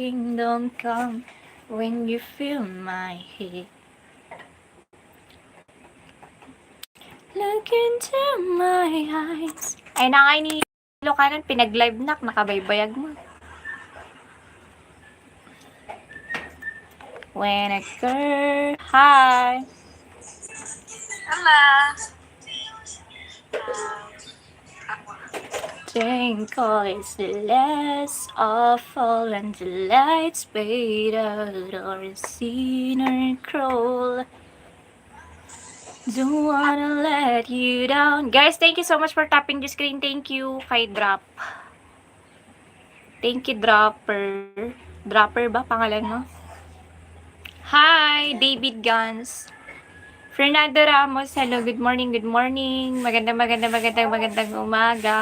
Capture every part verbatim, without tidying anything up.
kingdom come when you feel my heat. Look into my eyes. Ay, nangay ni Ilokanon, pinag-live nak, nakabaybayag mo. When a girl, hi. Hello. Twinkle is the last of all, and the lights fade out, or a sinner crawl. Don't wanna let you down. Guys, thank you so much for tapping the screen. Thank you kay Drop. Thank you, Dropper. Dropper ba pangalan mo? Hi, David Gans. Fernando Ramos, hello, good morning, good morning. Magandang, magandang, magandang, magandang umaga.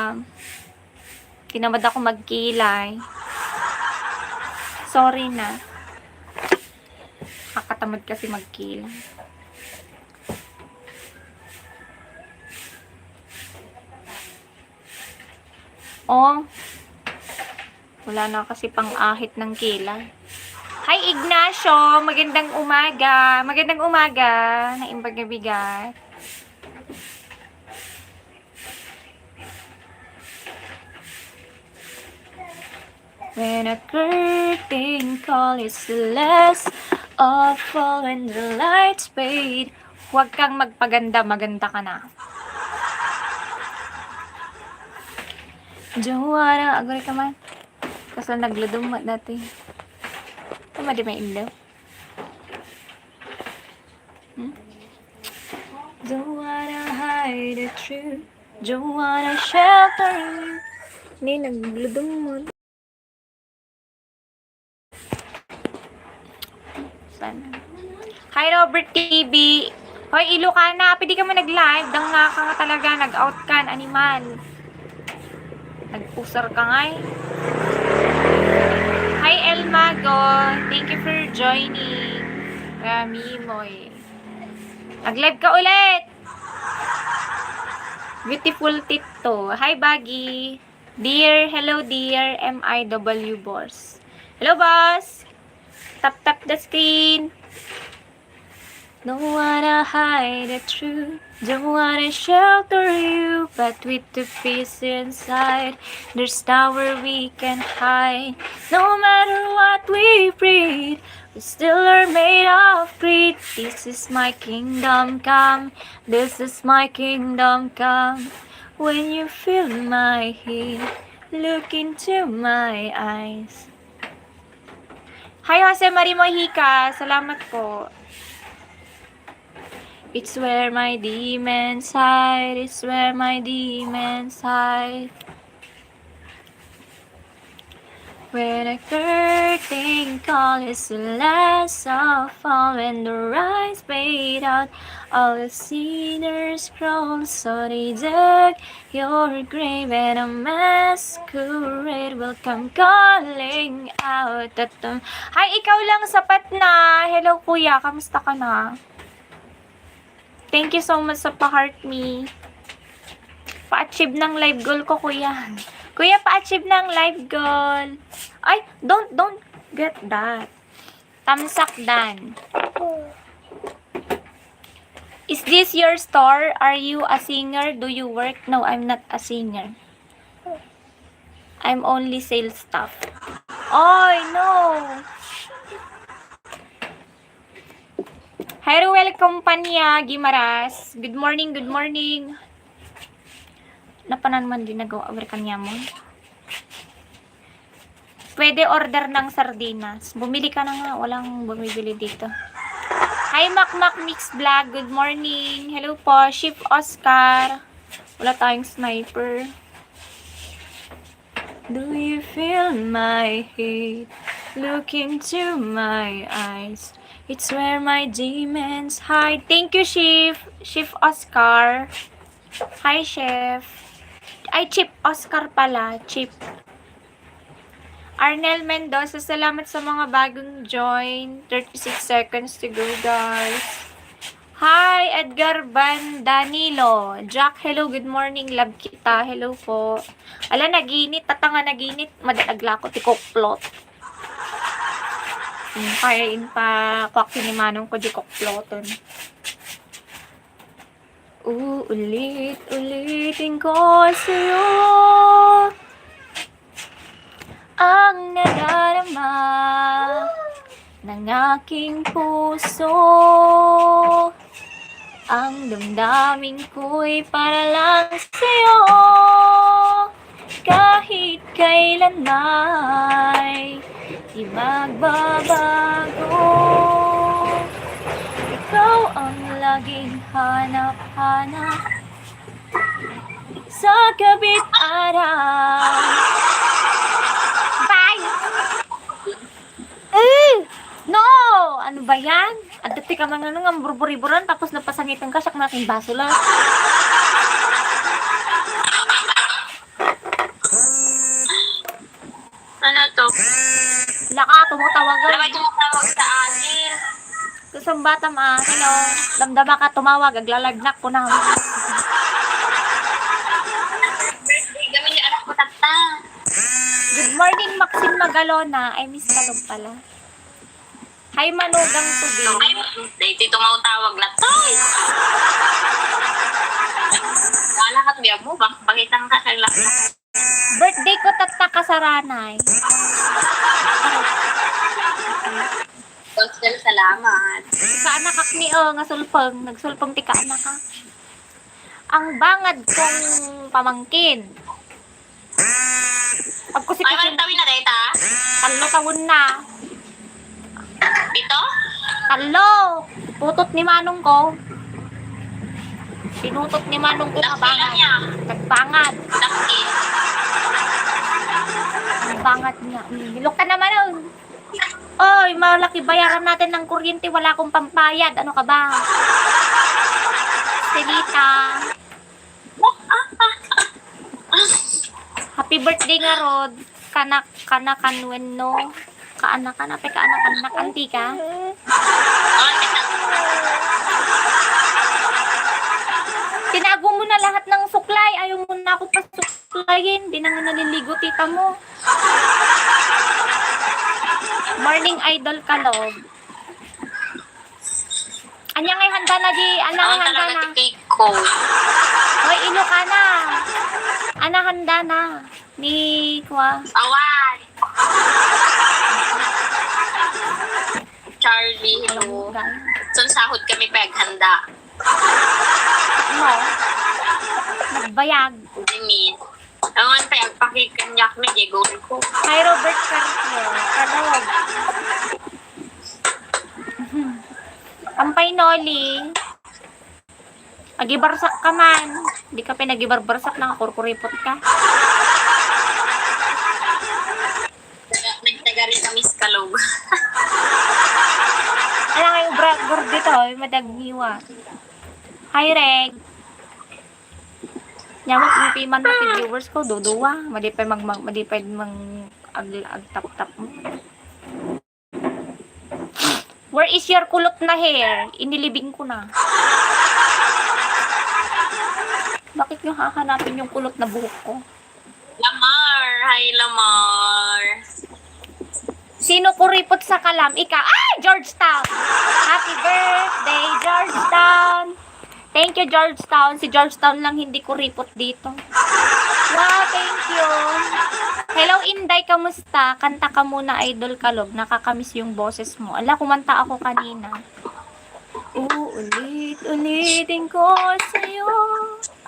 Tinamad ako magkilay. Sorry na. Nakakatamad kasi magkilay. Oh, wala na kasi pang-ahit ng kilay. Hi, Ignacio! Magandang umaga! Magandang umaga! Naimbag na bigat. When a curtain call is the last of all, when the lights fade. Huwag kang magpaganda, maganda ka na. Joanna, aguri ka man. Kasla nagludum mo dati. Tama di may indaw? Hmm? Joanna, hide the truth. Joanna, shelter you. Ni, nagludum mo. Sana. Hi, Robert T V. Hoy, Ilocana, pwede ka mo nag-live? Dang nga ka nga talaga, nag-out ka, animal. Nagpusar ka nga eh. Hi, El Mago. Thank you for joining. Ramimoy. Nag-live ka ulit. Beautiful Tito. Hi, Baggy. Dear, hello, dear M I W boss. Hello, boss. Tap, tap the screen. Don't wanna hide the truth. Don't wanna shelter you, but with the peace inside, there's nowhere we can hide. No matter what we breed, we still are made of greed. This is my kingdom come. This is my kingdom come. When you feel my heat, look into my eyes. Hi, Jose Marie Mojica. Salamat po. It's where my demons hide. It's where my demons hide. When a curtain call is the last of all, when the rise paid out, all the sinners crawl, so they dug your grave, and a masquerade will come calling out at the... Hi, ikaw lang, sapat na. Hello, kuya. Kamusta ka na? Thank you so much sa pa-heart me. Pa-achieve ng life goal ko, kuya. Kuya, pa-achieve ng life goal. Ay, don't, don't get that. Tamsak dan. Is this your store? Are you a singer? Do you work? No, I'm not a singer. I'm only sales staff. Oy, no! Hi, Ruel Compania Gimaras. Good morning, good morning. Napanan man din nagawa, awir kanya mo. Pwede order ng sardinas. Bumili ka na nga, walang bumibili dito. Hi, Makmak Mix Vlog. Good morning. Hello po, Chief Oscar. Wala tayong sniper. Do you feel my heat? Look into my eyes. It's where my demons hide. Thank you, Chief. Chief Oscar. Hi, Chef. Ay, Chief Oscar pala. Chief. Arnel Mendoza, salamat sa mga bagong join. Thirty-six seconds to go, guys. Hi, Edgar Van Danilo. Jack, hello, good morning. Love kita. Hello po. Ala, naginit. Tatanga naginit. Madalagla ko ti kuplot. Kaya in pa kuwak ni manong ko di kokploton. Uulit-ulitin ko sa'yo ang nadarama ng aking puso. Ang damdamin ko'y para lang sa'yo. Kahit kailan ay di magbabago. Ikaw ang laging hanap-hanap sa gabi't araw. Bye! Eh! No! Ano ba yan? Adda ti ka man nga burburiburan tapos napasangiten ka, siak na king baso lang. Ano to? Laka, tumatawagan. Wala may tumatawag sa akin. Kusang bata ma, hello. Damdama ka tumawag, agla-live na ko na. Birthday kami ni anak ko, tata. Good morning, Maxine Magalona. I miss Kalog pala. Hi, Manugang Tubig. Ay, dahil ito tumawag na, Toy! Wala ka, biya mo, bak-, bakitang ka, kailangan. Birthday ko, tatta, kasaranay. Gospel, salamat. Kaanak ak ni, o, nga sulpeng. Nagsulpeng ti kaanak ak. Ang bangad kong pamangkin. Agkusi-kusi. Ay, man tawin na dayta? Tallo taon na. Dito? Tallo. Putot ni manong ko. Pinutot ni manong ko nga bangad. Nagbangad. Ang bangad niya. Mm, bilog ka naman, oh. Oy, malaki bayaran natin ng kuryente, wala akong pambayad. Ano ka ba? Estelita. Happy birthday nga, Rod. Kanak, kanakan wenno. Kaanakan, apay kaanakan, nakanti ka? Tinago mo na lahat ng suklay. Ayaw mo na ako pasuklayin. Di na nga naliligo, tita mo. Morning, Idol Kalog. Anya ngay handa na di, anya ngay handa na. Cake ko. Hoy, Ilocana. Ana handa na ni kuwa. Awan. Charlie, hello. Awan, guys. Sun sahod kami paghanda. No. Nagbayag. Dingin. Awan pa, agpakikanyak na, Diego ko. Hi, Robert Carpio. Kalog. Ampay, Noli. Agibarsak ka man. Di ka pinagibarbarsak, nakakurkuripot ka. Nagtaga rin kami sa Kalog. Alam nga yung bragor dito, yung madagniwa. Hi, Reg. Nyamot, yung piman mo, ti viewers ko, duduwa. Madi pa mang, mang, madi pa mang ag-, agtaptap mo. Where is your kulot na hair? Inilibing ko na. Bakit nyo hahanapin yung kulot na buhok ko? Lamar! Hi, Lamar! Sino kuripot sa Kalam? Ika. Ah! Georgetown! Happy birthday, Georgetown! Thank you, Georgetown. Si Georgetown lang hindi kuripot dito. Wow, thank you. Hello, Inday. Kamusta? Kanta ka muna, Idol Kalog. Nakakamiss yung boses mo. Ala, kumanta ako kanina. Uulit-ulitin ko sa'yo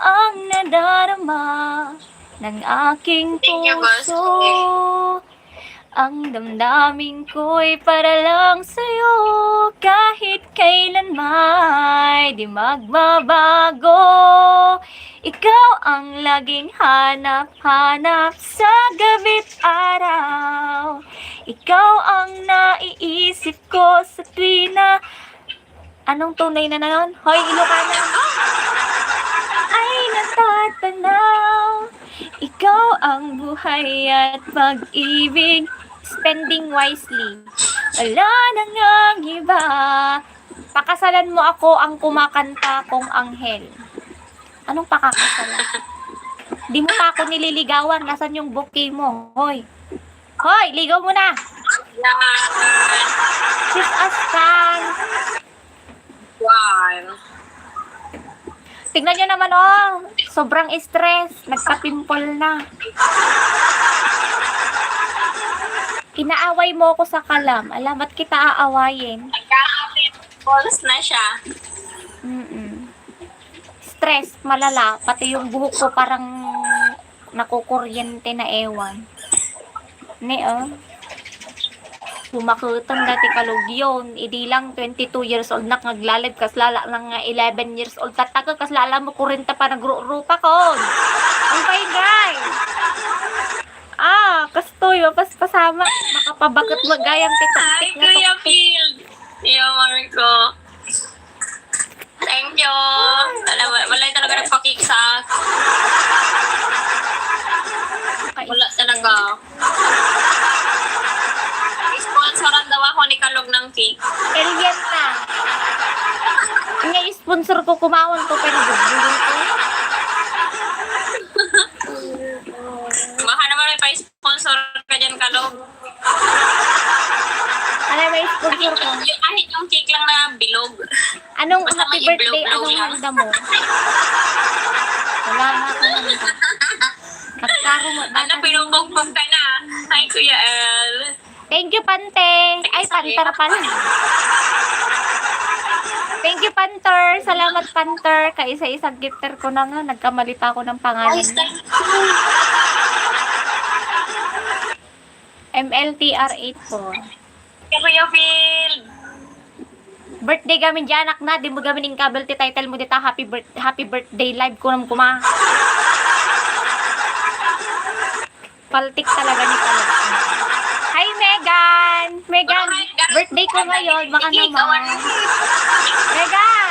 ang nadarama ng aking puso. Ang damdamin ko'y para lang sa'yo, kahit kailan may di magbabago. Ikaw ang laging hanap-hanap sa gabi't araw. Ikaw ang naiisip ko sa tuwina. Anong tunay na nanon? Hoy, Ilocana! Ay, natatanaw. Ikaw ang buhay at pag-ibig. Spending wisely. Wala na ngang iba. Pakasalan mo ako ang kumakanta kong anghel. Anong pakakasalan? Di mo pa ako nililigawan. Nasaan yung bouquet mo? Hoy. Hoy, ligaw mo na. Yan. She's a stan. Wow. Tingnan nyo naman, oh. Sobrang stress. Nagka-pimple na. Inaaway mo ako sa kalam. Ala, ba't kita aawayin? Nagka-pimples na siya. Mm-mm. Stress, malala. Pati yung buhok ko parang nakukuryente na ewan. Ne, oh. Bumakutan dati kalugyon. Idi lang twenty-two years old na, naglalib kas lala lang nga eleven years old. Tataga kas lala mo, kurinta pa nagrurupa kon. Ang paingay. Ah, kastoy, mapaspasama. Makapabakit magayang ti taktik Hi, nga Kuya tuktik. Phil. Iyo, Marco. Thank you. Wala, wala talaga nagpakik sa akin. Wala talaga. Sponsoran daw ako ni Kalog ng cake. Alien na. Nga sponsor ko, kumaon ko, pero gugulong ko. Baka naman may pa-sponsor ka dyan, Kalog. Ano may sponsor ko? Yung, kahit yung cake lang na bilog. Anong Basta happy may birthday? Iblog-blog Anong lang. Handa mo? Wala nga akong handa. Nagkaroon mo. Ano, pinupugbog ka na? Hi, Kuya El. Thank you, Pante. Ay, Pantar pala. Thank you, Panter. Salamat, Panter. Kaisa-isang gifter ko na nga. Nagkamali pa ako ng pangalan. Ay, thank you. M L T R eight four. Kuya Phil. Birthday gamin dyan, anak na. Di mo gamin inkabel ti title mo dita. Happy birth-, happy birthday live ko nang kuma. Paltik talaga ni Kalog. Hi, Megan! Megan, birthday ko ngayon. Baka naman. Megan!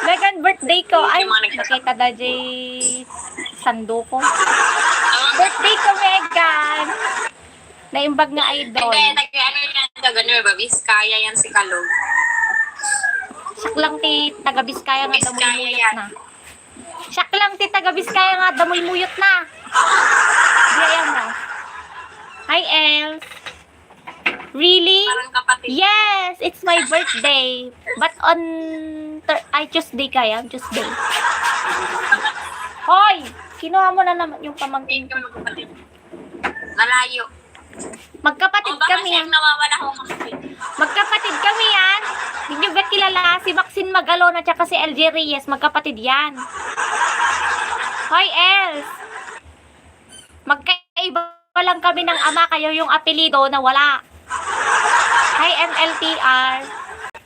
Megan, birthday ko. Ay, nakita da jay sando ko. Birthday ko, Megan! Naimbag nga idol. Hindi, taga ano yan, taga ano ba? Biskaya yan si Kalog. Siak lang ti taga Biskaya nga damoy Biskaya muyot yan. Na. Siak lang ti taga Biskaya nga damoy muyot na. Di ayan mo. Hi, Els. Really? Parang kapatid. Yes, it's my birthday. But on Thur-, ay, Tuesday kaya? Tuesday. Hoy! Kinuha mo na naman yung pamangkin ko. Thank you, kapatid. Malayo. Magkapatid O, baka kami, siya ah. Ang nawawala akong kapatid. Magkapatid kami yan. Di nyo ba kilala si Maxine Magalona tsaka si L J Reyes? Magkapatid yan. Hoy, Els. Magkaiba lang kami ng ama, kayo yung apelido na wala. Hi, M L T R.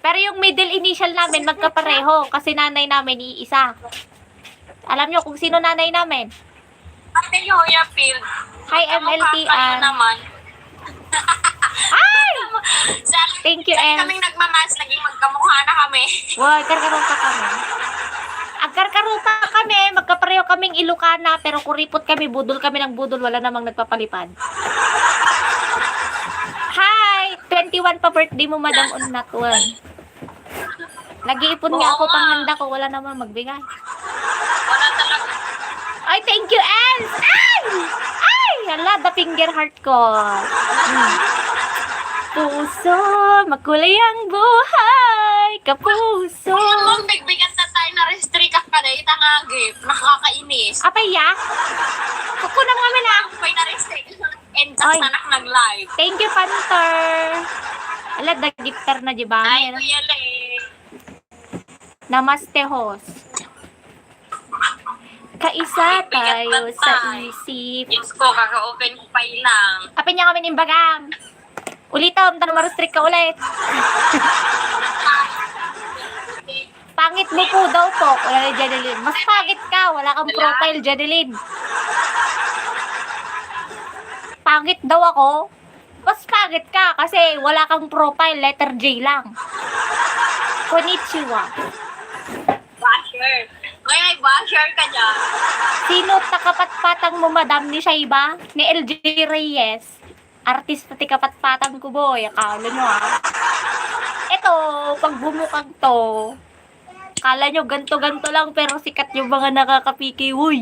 Pero yung middle initial namin, magkapareho. Kasi nanay namin, iisa. Alam nyo kung sino nanay namin? Ate Yoya Field. Hi, Kamukha M L T R. Kayo naman. Ay! Sa, Thank you, sa Em. Kaming nagmamask, naging magkamukha na kami. Wow, karkarupa kami. Agkarkarupa kami, magkapareho kaming Ilocana, pero kuripot kami, budol kami ng budol, wala namang nagpapalipad. Hi! Twenty-one pa birthday mo, Madam Unnatuan. Nag-iipon nga ako, panghanda ko, wala namang magbigay. Wala talaga. Ay, thank you, Els! Ay! Ay! Hala, the finger heart ko. Hmm. Puso, makulay ang buhay, kapuso. Alam mo, bigbigat na tayo na restrict ka na itang agip. Nakakainis. Apay, ya? Kukunan kami na. Pay na restrict. And Ay. Anak nag-live. Thank you, Panther. Ala, the gifter na, di ba? Ay, Kuya Lay. Namaste, host. Kaisa tayo sa isip. Diyos ko, kaka-open ko pa lang. Apin niya kami nimbagang. Ulitom, tanong ma-restrict ka ulit. Pangit mo po daw po, Kuya Jadeline. Mas pangit ka, wala kang profile, Jadeline. Pangit daw ako. Mas pangit ka kasi wala kang profile, letter J lang. Konnichiwa. Basher. Ay, ay, basher ka dyan. Sino takapatpatang mo, madam, ni Shaiba? Ni L J Reyes? Artista ti kapatpatang ko, boy. Akala nyo, ah. Ito, pag bumukag to, kala nyo ganto-ganto lang, pero sikat yung mga nakakapiki, uy.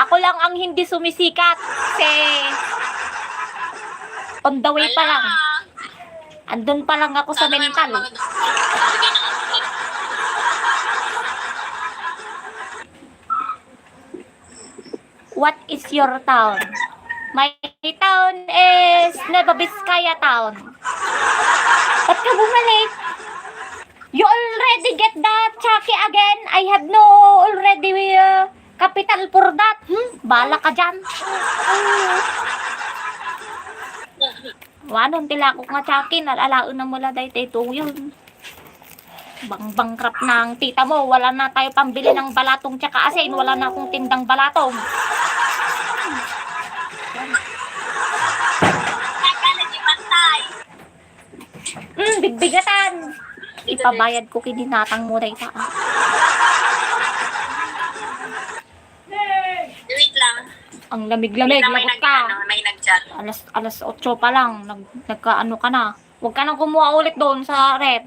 Ako lang ang hindi sumisikat. Kasi, On the way pa lang. Andun pa lang ako sa mental. What is your town? My town is Nueva Vizcaya town. Ba't ka bumalik? You already get the Chucky again? I have no already, uh, capital for that. Hmm? Bala ka dyan. Wanon ti lakok nga Chucky, nalalaen na mula daytoy tuyon. Bang-bankrupt na ang tita mo, wala na tayo pambili ng balatong tsaka asin, wala na akong tindang balatong. Kaka na di pantay. Mm, bigbigatan. Ipabayad ko kini natang mo dayta. Wait lang. Ang lamig-lamig, lagot ka. Ano, may nag-chat. Alas, alas otso pa lang, nag-, nagkaano ka na. Huwag ka nang kumuha ulit doon sa ref.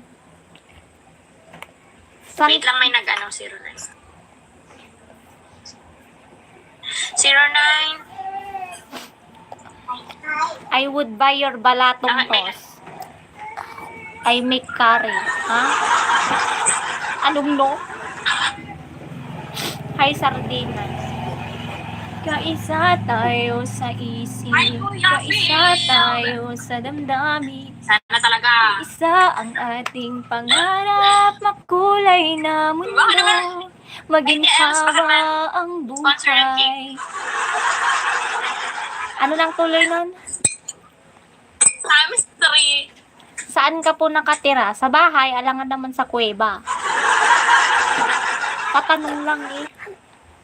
San- Wait lang, may nag-ano, zero nine. Zero nine. I would buy your balatong, ah, may boss. I make curry. Ha? Anong no? Hi, sardinas. Kaisa tayo sa isip. Ay, Kuya Kaisa Phil. Tayo sa damdamin. Sana talaga. Isa ang ating pangarap, makulay na mundo. Baka naman, maging Ay, kaya mas baka naman ang sponsor ng buhay. Ano lang tuloy nun? Times three. Saan ka po nakatira? Sa bahay, alangan naman sa kuweba. Tatanong lang eh.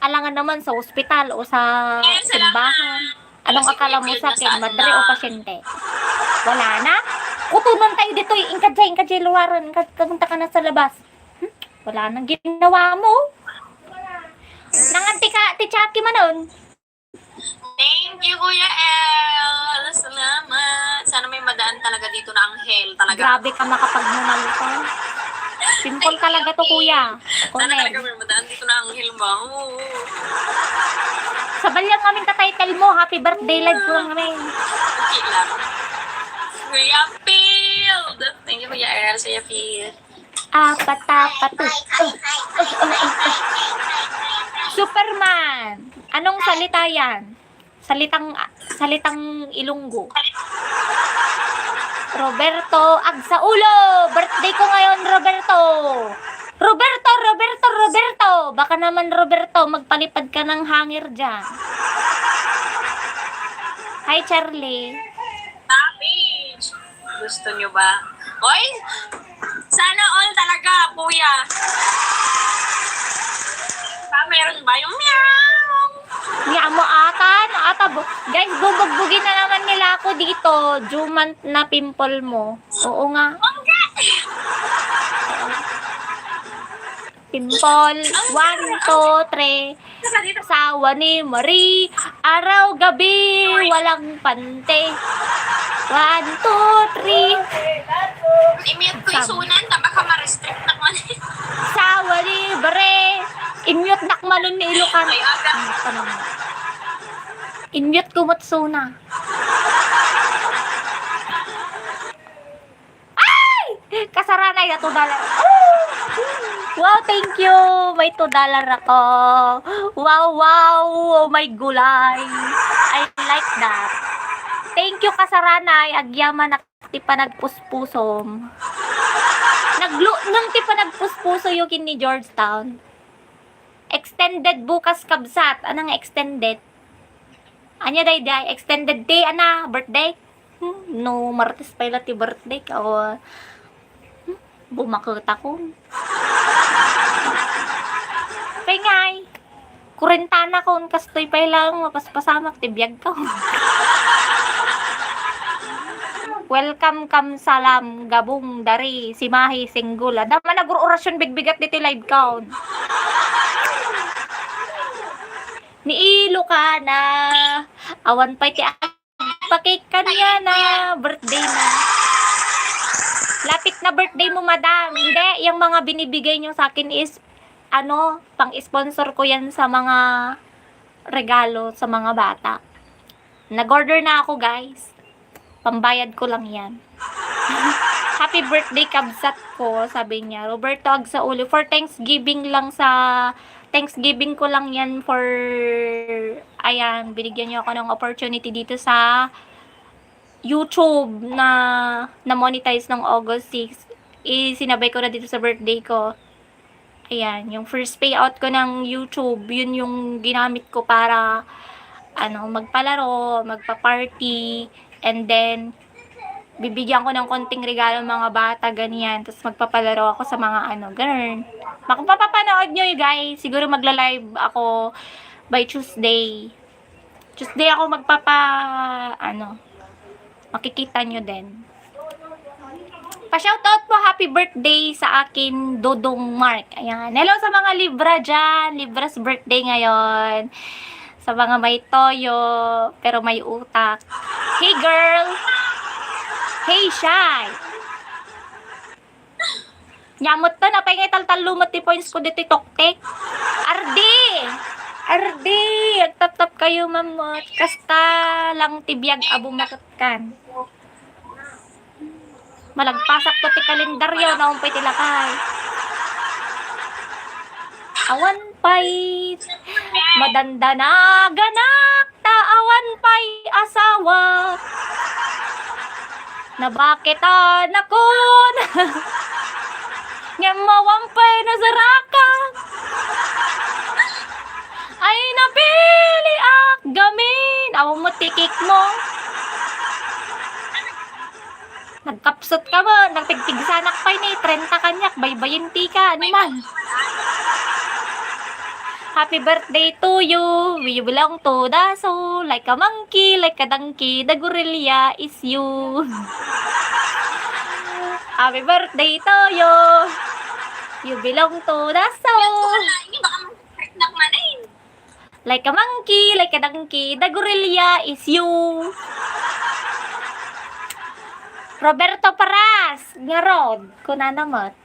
Alangan naman sa ospital o sa simbahan. Anong akala mo sa akin, madre o pasyente? Wala na? Kutunan tayo dito, eh. Ingka dyan, ingka dyan, luwaran. Ingka, pumunta ka na sa labas. Hmm? Wala nang ginawa mo. Nanganti ka, Ate Chucky, manon. Thank you, Kuya El. Salamat. Sana may madaan talaga dito na anghel. Talaga. Grabe ka makapagmumulto. Simple talaga to, Kuya. Sana talaga may madaan dito na anghel ba? Oo. Sabali lang kami ka-title mo. Happy birthday live ko lang kami. Okay lang. Kuya Phil. Thank you, Kuya El. Kuya Phil. Apat, apat, oh. Superman. Anong salita yan? Salitang, salitang Ilonggo. Roberto Agsaulo! Birthday ko ngayon, Roberto! Roberto, Roberto, Roberto! Baka naman, Roberto, magpalipad ka ng hanger dyan. Hi, Charlie. Papi! Gusto nyo ba? Oy! Sana all talaga, kuya. Ah, meron ba yung meow? Nga mo ata, ano ata, bu-, guys, bubugbugin na naman nila ako dito. Jumant na pimple mo. Oo nga. Bongga! Pimple. One, two, three. Asawa ni Marie. Araw, gabi, walang pante. One, two, three. I-mute ko yung sunan, ta baka ma-restrict na man. Asawa ni Bare. I-mute nak manon ni Ilocano. Ay, aga. I-mute ko met suna. Ay! Kasaranay, a two dollar. Wow, thank you. May two dollar ako. Wow, wow. Oh, may gulay. I like that. Thank you, Kasaranay. Agyamanak ti panagpuspusom. Naglunong ti panagpuspusoyo ken ni Georgetown. Extended bukas, kabsat. Anang extended? Ania daydiay, extended ti, ana, birthday? Hmm, no, Martes pay la ti birthday ka, o, hmm, bumaket ako. Kay ngay, kurentana ko, kastoy pay lang, mapaspasamak ti biag ko. Welcome, kam salam, gabung, dari, simahi, singgul. Adda man nagur-orasyon bigbigat diti live count. Ni Ilocana. Awan pay ti pakikanya na birthday na. Lapit na birthday mo, madam. Hindi, yung mga binibigay nyo sa akin is, ano, pang-sponsor ko yan sa mga regalo sa mga bata. Nag-order na ako, guys. Pambayad ko lang yan. "Happy birthday, kabsat ko," sabi niya. "Roberto Agsauli, for Thanksgiving lang sa, Thanksgiving ko lang yan for," ayan, binigyan niyo ako ng opportunity dito sa YouTube na na-monetize ng August six. Isinabay ko na dito sa birthday ko. Ayan, yung first payout ko ng YouTube, yun yung ginamit ko para, ano, magpalaro, magpa-party, and then, bibigyan ko ng konting regalo ang mga bata, ganyan. Tas magpapalaro ako sa mga ano, ganun. Kung mapapanood nyo, you guys, siguro magla-live ako by Tuesday. Tuesday ako magpapa-, ano, makikita nyo din. Pa-shoutout po, happy birthday sa akin, Dodong Mark. Ayan. Hello sa mga Libra dyan. Libra's birthday ngayon. Sa mga may toyo, pero may utak. Hey, girl! Hey, shy! Nyamot ta, napay nga italtallo met ti points ko ditoy toktek. Ardi! Ardi! Agtaptap kayo, mamot. Kasta lang ti biag a bumaketkan. Malagpasak to ti kalendaryo, naumpay ti lakay. Awan pay madandanaganak, ta awan pay asawa. Nabaketanakon. Ngem awan pay nasaraka. Ay, napiliak gamin. Awan mo tikik mo. Nagkapsut ka mo, nagpigpigsanak pay ni, trenta kaniak, baybayin ti ka, ano man. Happy birthday to you, you belong to the zoo, like a monkey, like a donkey, the gorilla is you. Happy birthday to you, you belong to the zoo. Wala, ini baka mag-freak na kumain. Like a monkey, like a donkey, the gorilla is you. Roberto Paras, ngarud, kunana met.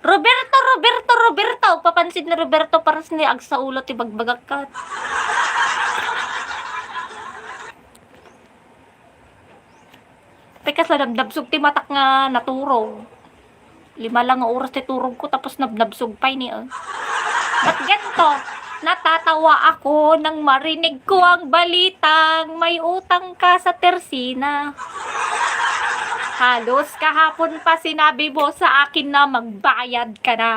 Roberto, Roberto, Roberto! Papansin ni Roberto Paras ni agsaulo ti bagbagak kat. Tay kasla nabnabsog ti matak nga naturog. Lima lang nga oras ti turog ko, tapos nabnabsog pay ni, eh. Ba't ganito? Natatawa ako nang marinig ko ang balitang may utang ka sa Tersina. Halos kahapon pa sinabi mo sa akin na magbayad ka na.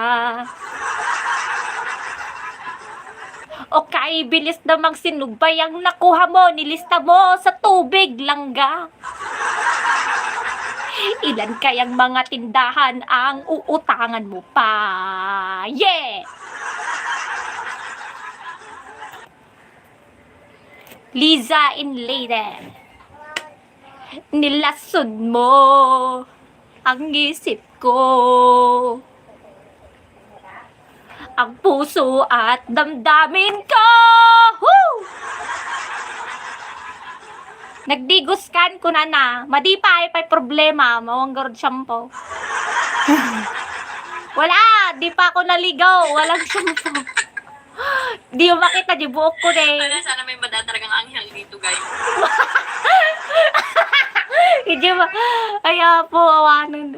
O kay bilis namang sinubay ang nakuha mo, nilista mo sa tubig, langga. Ilan kayang mga tindahan ang uutangan mo pa? Yeah! Liza in Leyden. Nilasod mo ang isip ko. Ang puso at damdamin ko. Woo! Nagdigos kan, kunana. Madi pa, ay pa'y problema. Mawanggarod shampoo. Wala, di pa ako naligo. Walang shampoo. Di mo makita, di buhok ko, de. Sana, sana may madadaragang anghel dito, guys. Hindi ba? Ay, apo, awanan.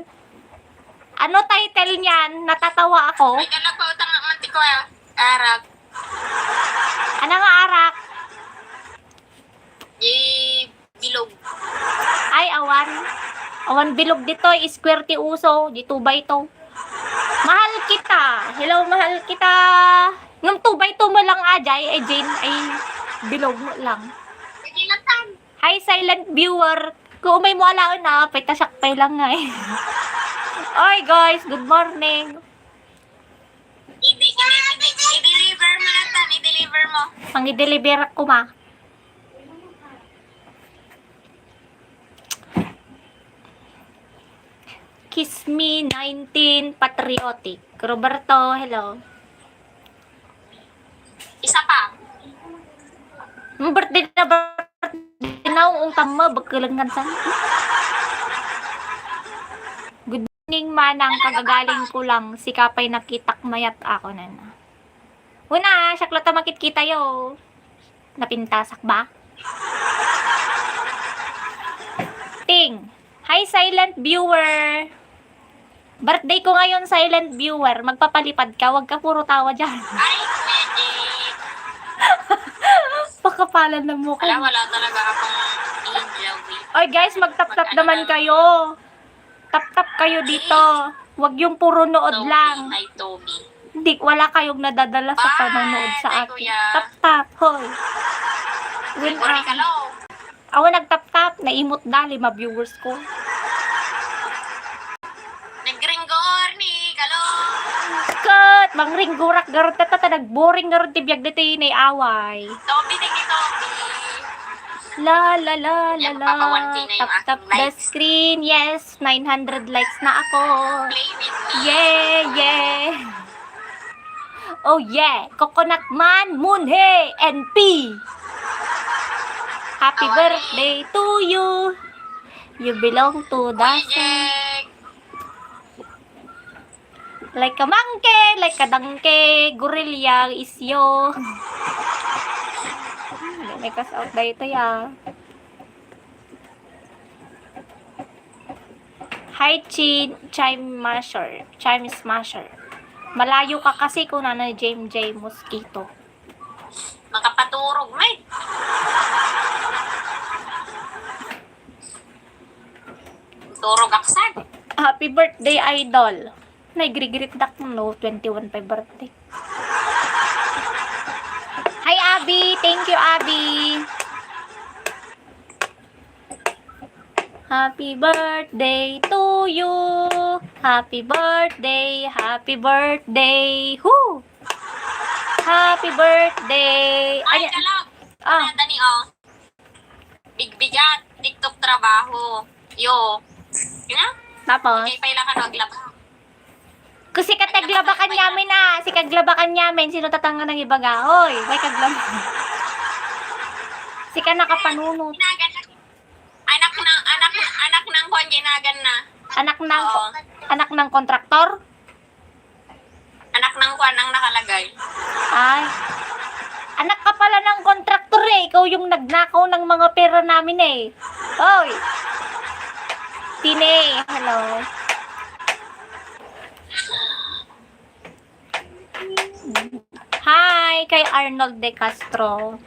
Ano title niyan? Natatawa ako. Ay, ka nagpautang ng auntie ko, ah. Arak. Ano nga arak? Di bilog. Ay, awan. Awan bilog dito, square ti uso, di two by two. Mahal kita. Hello, mahal kita. Ngem two by two mo lang, ajay, ay, Jane, ay, bilog mo lang. Sige lang, Tan. Hi, silent viewer. Kung umay mo alaen na, pay ta siak pay lang nga eh. Oy, guys, good morning. Idi-, idi-, idi-, i-deliver mo na, Tan, i-deliver mo. Ang i-deliver ko, ma. Kiss Me nineteen Patriotic. Roberto, hello. Isa pa. Ang birthday na birthday na, ung tama, bagkalangan sa. Good morning, manang, kagagaling ko lang. Sika pay nakitak mayat ako na na. Una, siak la ta makitkita yo. Napintasak ba? Ting. Hi, silent viewer. Birthday ko ngayon, silent viewer. Magpapalipad ka. Huwag ka puro tawa dyan. Ay, pwede. Pakapalan na mo Wala, ko. Wala talaga akong in love with. Oy, guys, magtap-tap naman kayo. Tap-tap kayo dito. Huwag yung puro nood Toby, lang. Ay, Toby. Hindi, wala kayong nadadala sa Bye, panonood sa Bye, akin. Kuya. Tap-tap, hoy. Win Uri ah. Kalo. Awa nagtap-tap, naimot da, lima viewers ko. Nagringgor ni Kalo. Kat, mangringgurak garud ta, ta, ta, nagboring garud ti biag ditoy inay-away. Toby, thank you, Toby. La, la, la, la, Yan, la. magpapa one K na yung Tap, tap aking the likes. Screen. Yes, nine hundred likes na ako. Play with me. Yeah, yeah. Oh yeah, Coconut Man, Moonhe, and P. Happy Away. Birthday to you. You belong to the Kuya sun. Jake. Like a monkey, like a donkey, gorilla is you. May kas out dito ya. Hi, Chi, Chime Masher. Chime Smasher. Malayo ka kasi kung ano, James J. Mosquito. Makapaturog, may. Turog aksan. Happy birthday, idol. Naigrigirit dak no, twenty-one pa birthday. Hi, Abby. Thank you, Abby. Happy birthday to you. Happy birthday, happy birthday. Who? Happy birthday. Ay, Anya? Kalo. Ah, Dani, oh. Bigbigat, TikTok trabaho. Yo. Yun na? tapos? Okay, paila ka no, aglaba. Kasi kataglabakan niyamin ah. Si kaglabakan niyamin, sino tatanga nang ibaga? Hoy, may kaglaba. Sika nakapanunot. Ginagan na. Anak ng, anak, anak ng kwan, ginagan na. Anak ng, Oo. anak ng kontraktor? Anak ng kwan ang nakalagay. Ay. Anak ka pala ng kontraktor eh. Ikaw yung nagnakaw ng mga pera namin eh. Hoy. Tine, hello. Hi, kay Arnold De Castro.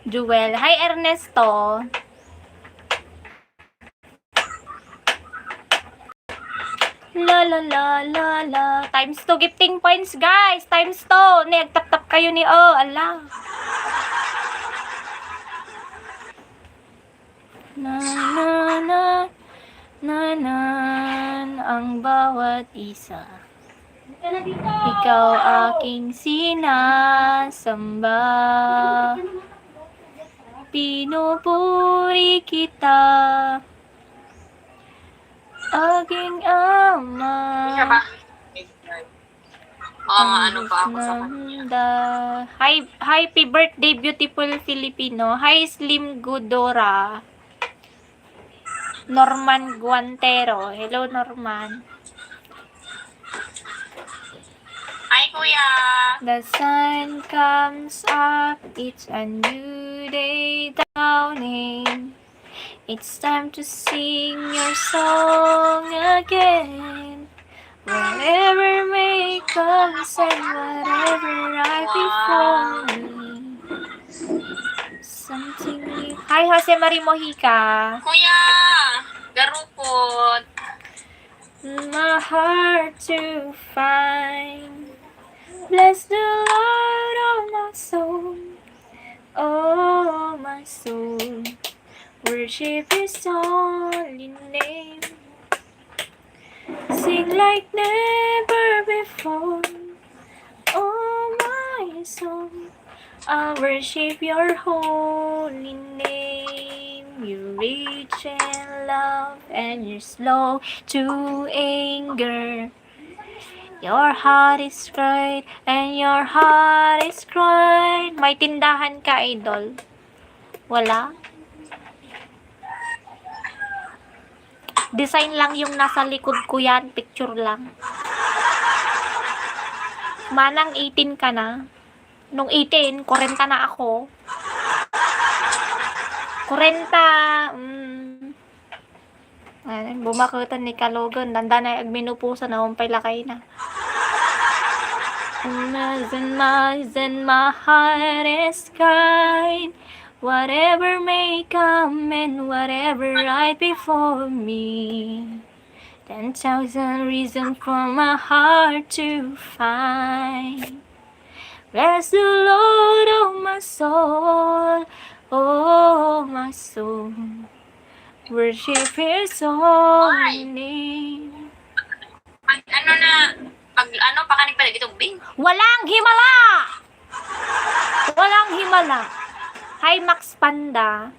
Jewel. Hi, Ernesto. La, la, la, la, la. Times two gifting points, guys. Times two. Ni, agtaptap kayo ni, oh, ala. Na, na, na, na, nan, ang bawat isa. Ikaw aking sinasamba. Pinupuri kita. Aking ama. Isa ba? Oo, nga, ano pa ako sa kanya. Nanda. Hi, happy birthday, beautiful Filipino. Hi, Slim Gudora. Norman Guantero. Hello, Norman. Hi, Kuya. The sun comes up, it's a new day dawning. It's time to sing your song again. Whatever may come and whatever lies before me. Something new. Hi, Jose Marie Mojica. Kuya, garukot. My heart to find. Bless the Lord, oh my soul. Oh my soul. Worship his holy name. Sing like never before. Oh my soul. I worship your holy name. You're rich in love and you're slow to anger. Your heart is great and your heart is kind. May tindahan ka, idol? Wala? Design lang yung nasa likod ko yan. Picture lang. Manang eighteen ka na. Nung eighteen, kwarenta na ako. Kwarenta, mm, Bumaketan ni Kalogan, dandana agminupusan, awan pay lakayna. Imagine my, then my heart is kind. Whatever may come and whatever right before me. Ten thousand reasons for my heart to find. Bless the Lord, oh my soul, oh my soul. Worship His holy name. Pag ano na, pag ano, pakanig pala dito, Bing. Walang himala! Walang himala. Hi, Max Panda.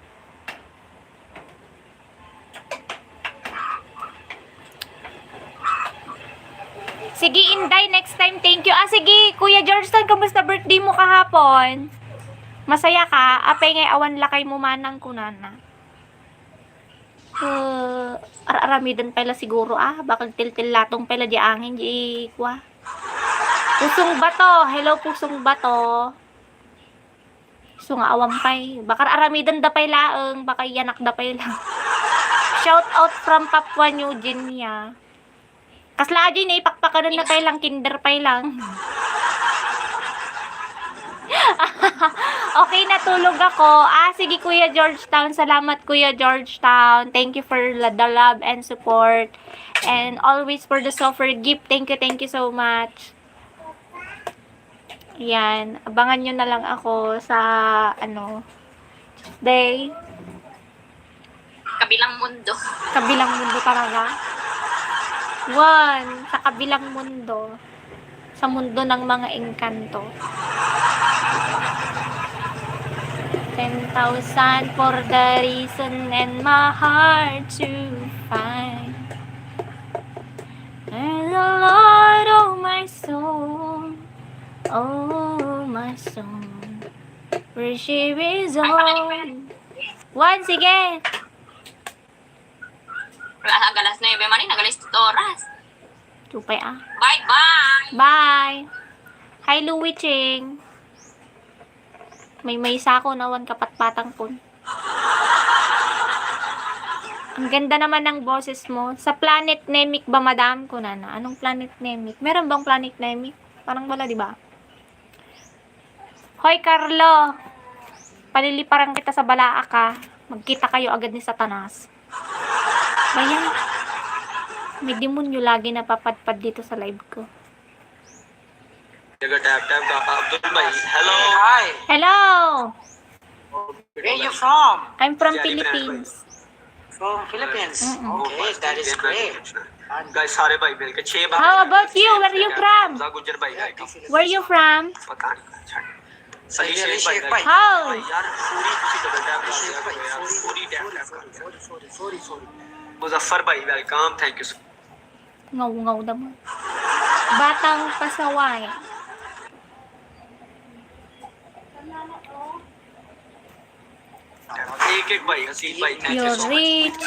Sige, Inday, next time, thank you. Ah, sige, Kuya Georgetown, kamusta birthday mo kahapon? Masaya ka? Apay ngay awan lakay mo manang kunana. Eh, ar-aramiden pay la siguro, ah. Baka agtiltillatong pay la di angin, di kua. Pusong Bato. Hello, Pusong Bato. So nga awan pay. Baka aramiden da pay laeng, baka iyanak da pay lang. Shout out from Papua New Guinea. Kasla aji ni ipakpakadan na pay lang, kinder pay lang. Okay, natulog ako. Ah, sige, Kuya Georgetown. Salamat, Kuya Georgetown. Thank you for la-, the love and support. And always for the software gift. Thank you, thank you so much. Yan. Abangan nyo na lang ako sa, ano, Tuesday. Kabilang mundo. Kabilang mundo talaga. One, sa kabilang mundo. Sa mundo ng mga engkanto. Ten thousand for the reason and my heart to find. And the Lord, oh my soul, oh my soul, worship His holy. One, sige. Wala, agalas nuebe man, nagalis oras. Tupay, ah. Bye-bye. Bye. Hi, Louie Ching. May, may sako na wan kapatpatang kun. Ang ganda naman ng boses mo. Sa Planet Namek ba, madam? Kunana. Anong Planet Namek? Meron bang Planet Namek? Parang wala, di ba? Hoy, Carlo! Paliliparan kita sa balaak, ha. Magkita kayo agad ni Satanas. Ayan. May demonyo lagi napapadpad dito sa live ko. Jaga tap tap ka, Abdul bhai. Hello. Hi. Hello. Where you from? I'm from Philippines. From Philippines. Mm-mm. Okay, that is great. Guys, सारे भाई मिलके छह बार. How about you? Where you from? Hamza Gujjar bhai. Where you from? पता नहीं। सही से एक भाई। How? यार, पूरी खुशी का बर्थडे आप लोग यार, पूरी डैम डैम का। Sorry, sorry, sorry, sorry. Muzaffar bhai, welcome. Thank you so Ngaw-ngaw naman. Batang pasaway. एक एक भाई, हसीन भाई, thank you so much. You're rich.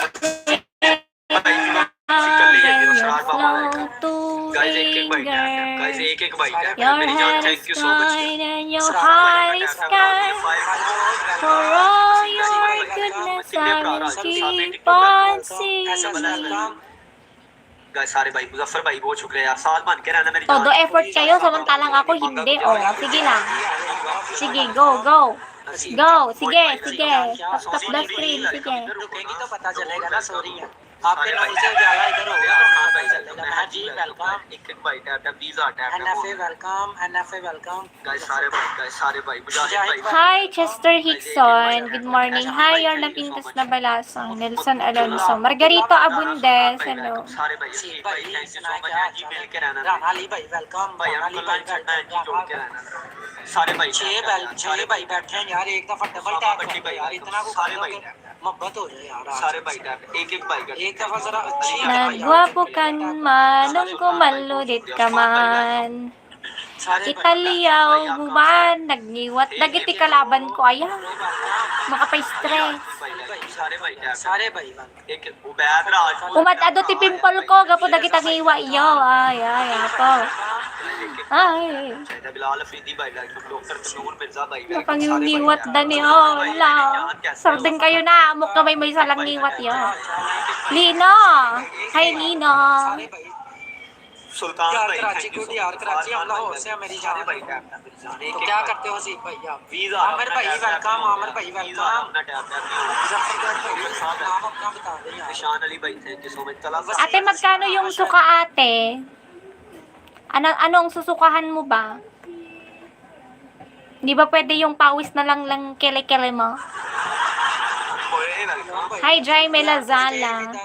Guys, एक एक भाई, guys, एक एक भाई, your hair is fine and your heart is kind. For all your goodness, I will keep on singing. Guys, सारे भाई, मुजफ्फर भाई, बहुत शुक्रिया यार। सालमान कह रहा है ना, मेरी जान। Todo effort kayo, samantalang ako hindi. Oh, sige lang. Sige, go, go. Go, sige, sige. Tap, tap the screen, sige. रुकेंगी तो पता चलेगा ना, sorry है। आपके नाम से उजाला इधर होगा, तो पता चलेगा। हाँ जी, welcome। एक एक भाई, tap, tap, please, tap, tap, Hanafi, welcome। Hanafi, welcome। Guys, सारे भाई, guys, सारे भाई, मुजाहिद भाई। Hi, Chester Hickson. Good morning. Hi, Yorna Pintas Nabalasang. Nelson Alonso. Margarito Abundes. Hello. सारे भाई, एक भाई, thank you so much। हाँ जी, मिलके रहना। राना अली भाई, welcome। भाई, राना अली भाई, welcome। सारे भाई, छह भाई, छह भाई बैठे हैं यार, एक दफा double tap कर दो यार, इतना को कर लो कि मोहब्बत हो जाए यार। सारे भाई tap, एक एक भाई का। एक दफा जरा अच्छी Nagwapo ka man, nung kumaludit ka man. Italiaw mo man, nagngiwat dagiti kalaban ko, aya. Makapa-stress. सारे भाई tap। सारे भाई। एक, उबैद राज। Umad-ado ti pimple ko, gapu dagiti ngiwa, iyo. Ay, ay, apo. Ay. Napangiwat da ni, oh, la. Sardeng kayo na, amok na may, may salang ngiwat yo. Lino. Hi, Lino. यार कराची गुड यार, कराची हमला हो से मेरी जान। तो क्या करते हो हसीब भाई आप? आमिर भाई वेलकम, आमिर भाई वेलकम। जफरगढ़ भाई, नाम अपना बता दे यार। Ate, magkano yung suka, ate? Ano, anong susukahan mo ba? Di ba pwede yung pawis na lang lang kele-kele mo? Hi, Jaime Lazala.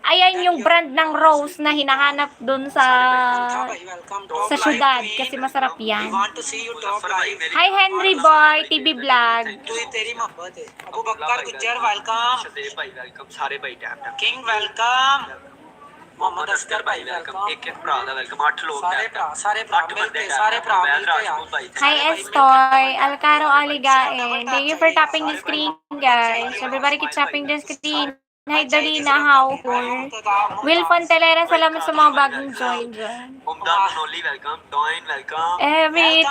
Ayan yung brand ng rose na hinahanap dun sa sa syudad kasi masarap yan. Hi, Henry Boy, T V Vlog. Abu Bakar Gujjar welcome. King welcome. Mohammad Asgar भाई welcome. एक एक भरा दा वेलकम। आठ लोग। सारे भरा, सारे भरा मिलके, सारे भरा मिलके यार। Hi, Estoy, Alcaro Aligae. Thank you for tapping the screen, guys. Everybody keep tapping the screen. Hi, Dalina Hauhol. Will Fontelera, salamat sa mga bagong join dyan. Umda Manoli, welcome. Doin, welcome. Every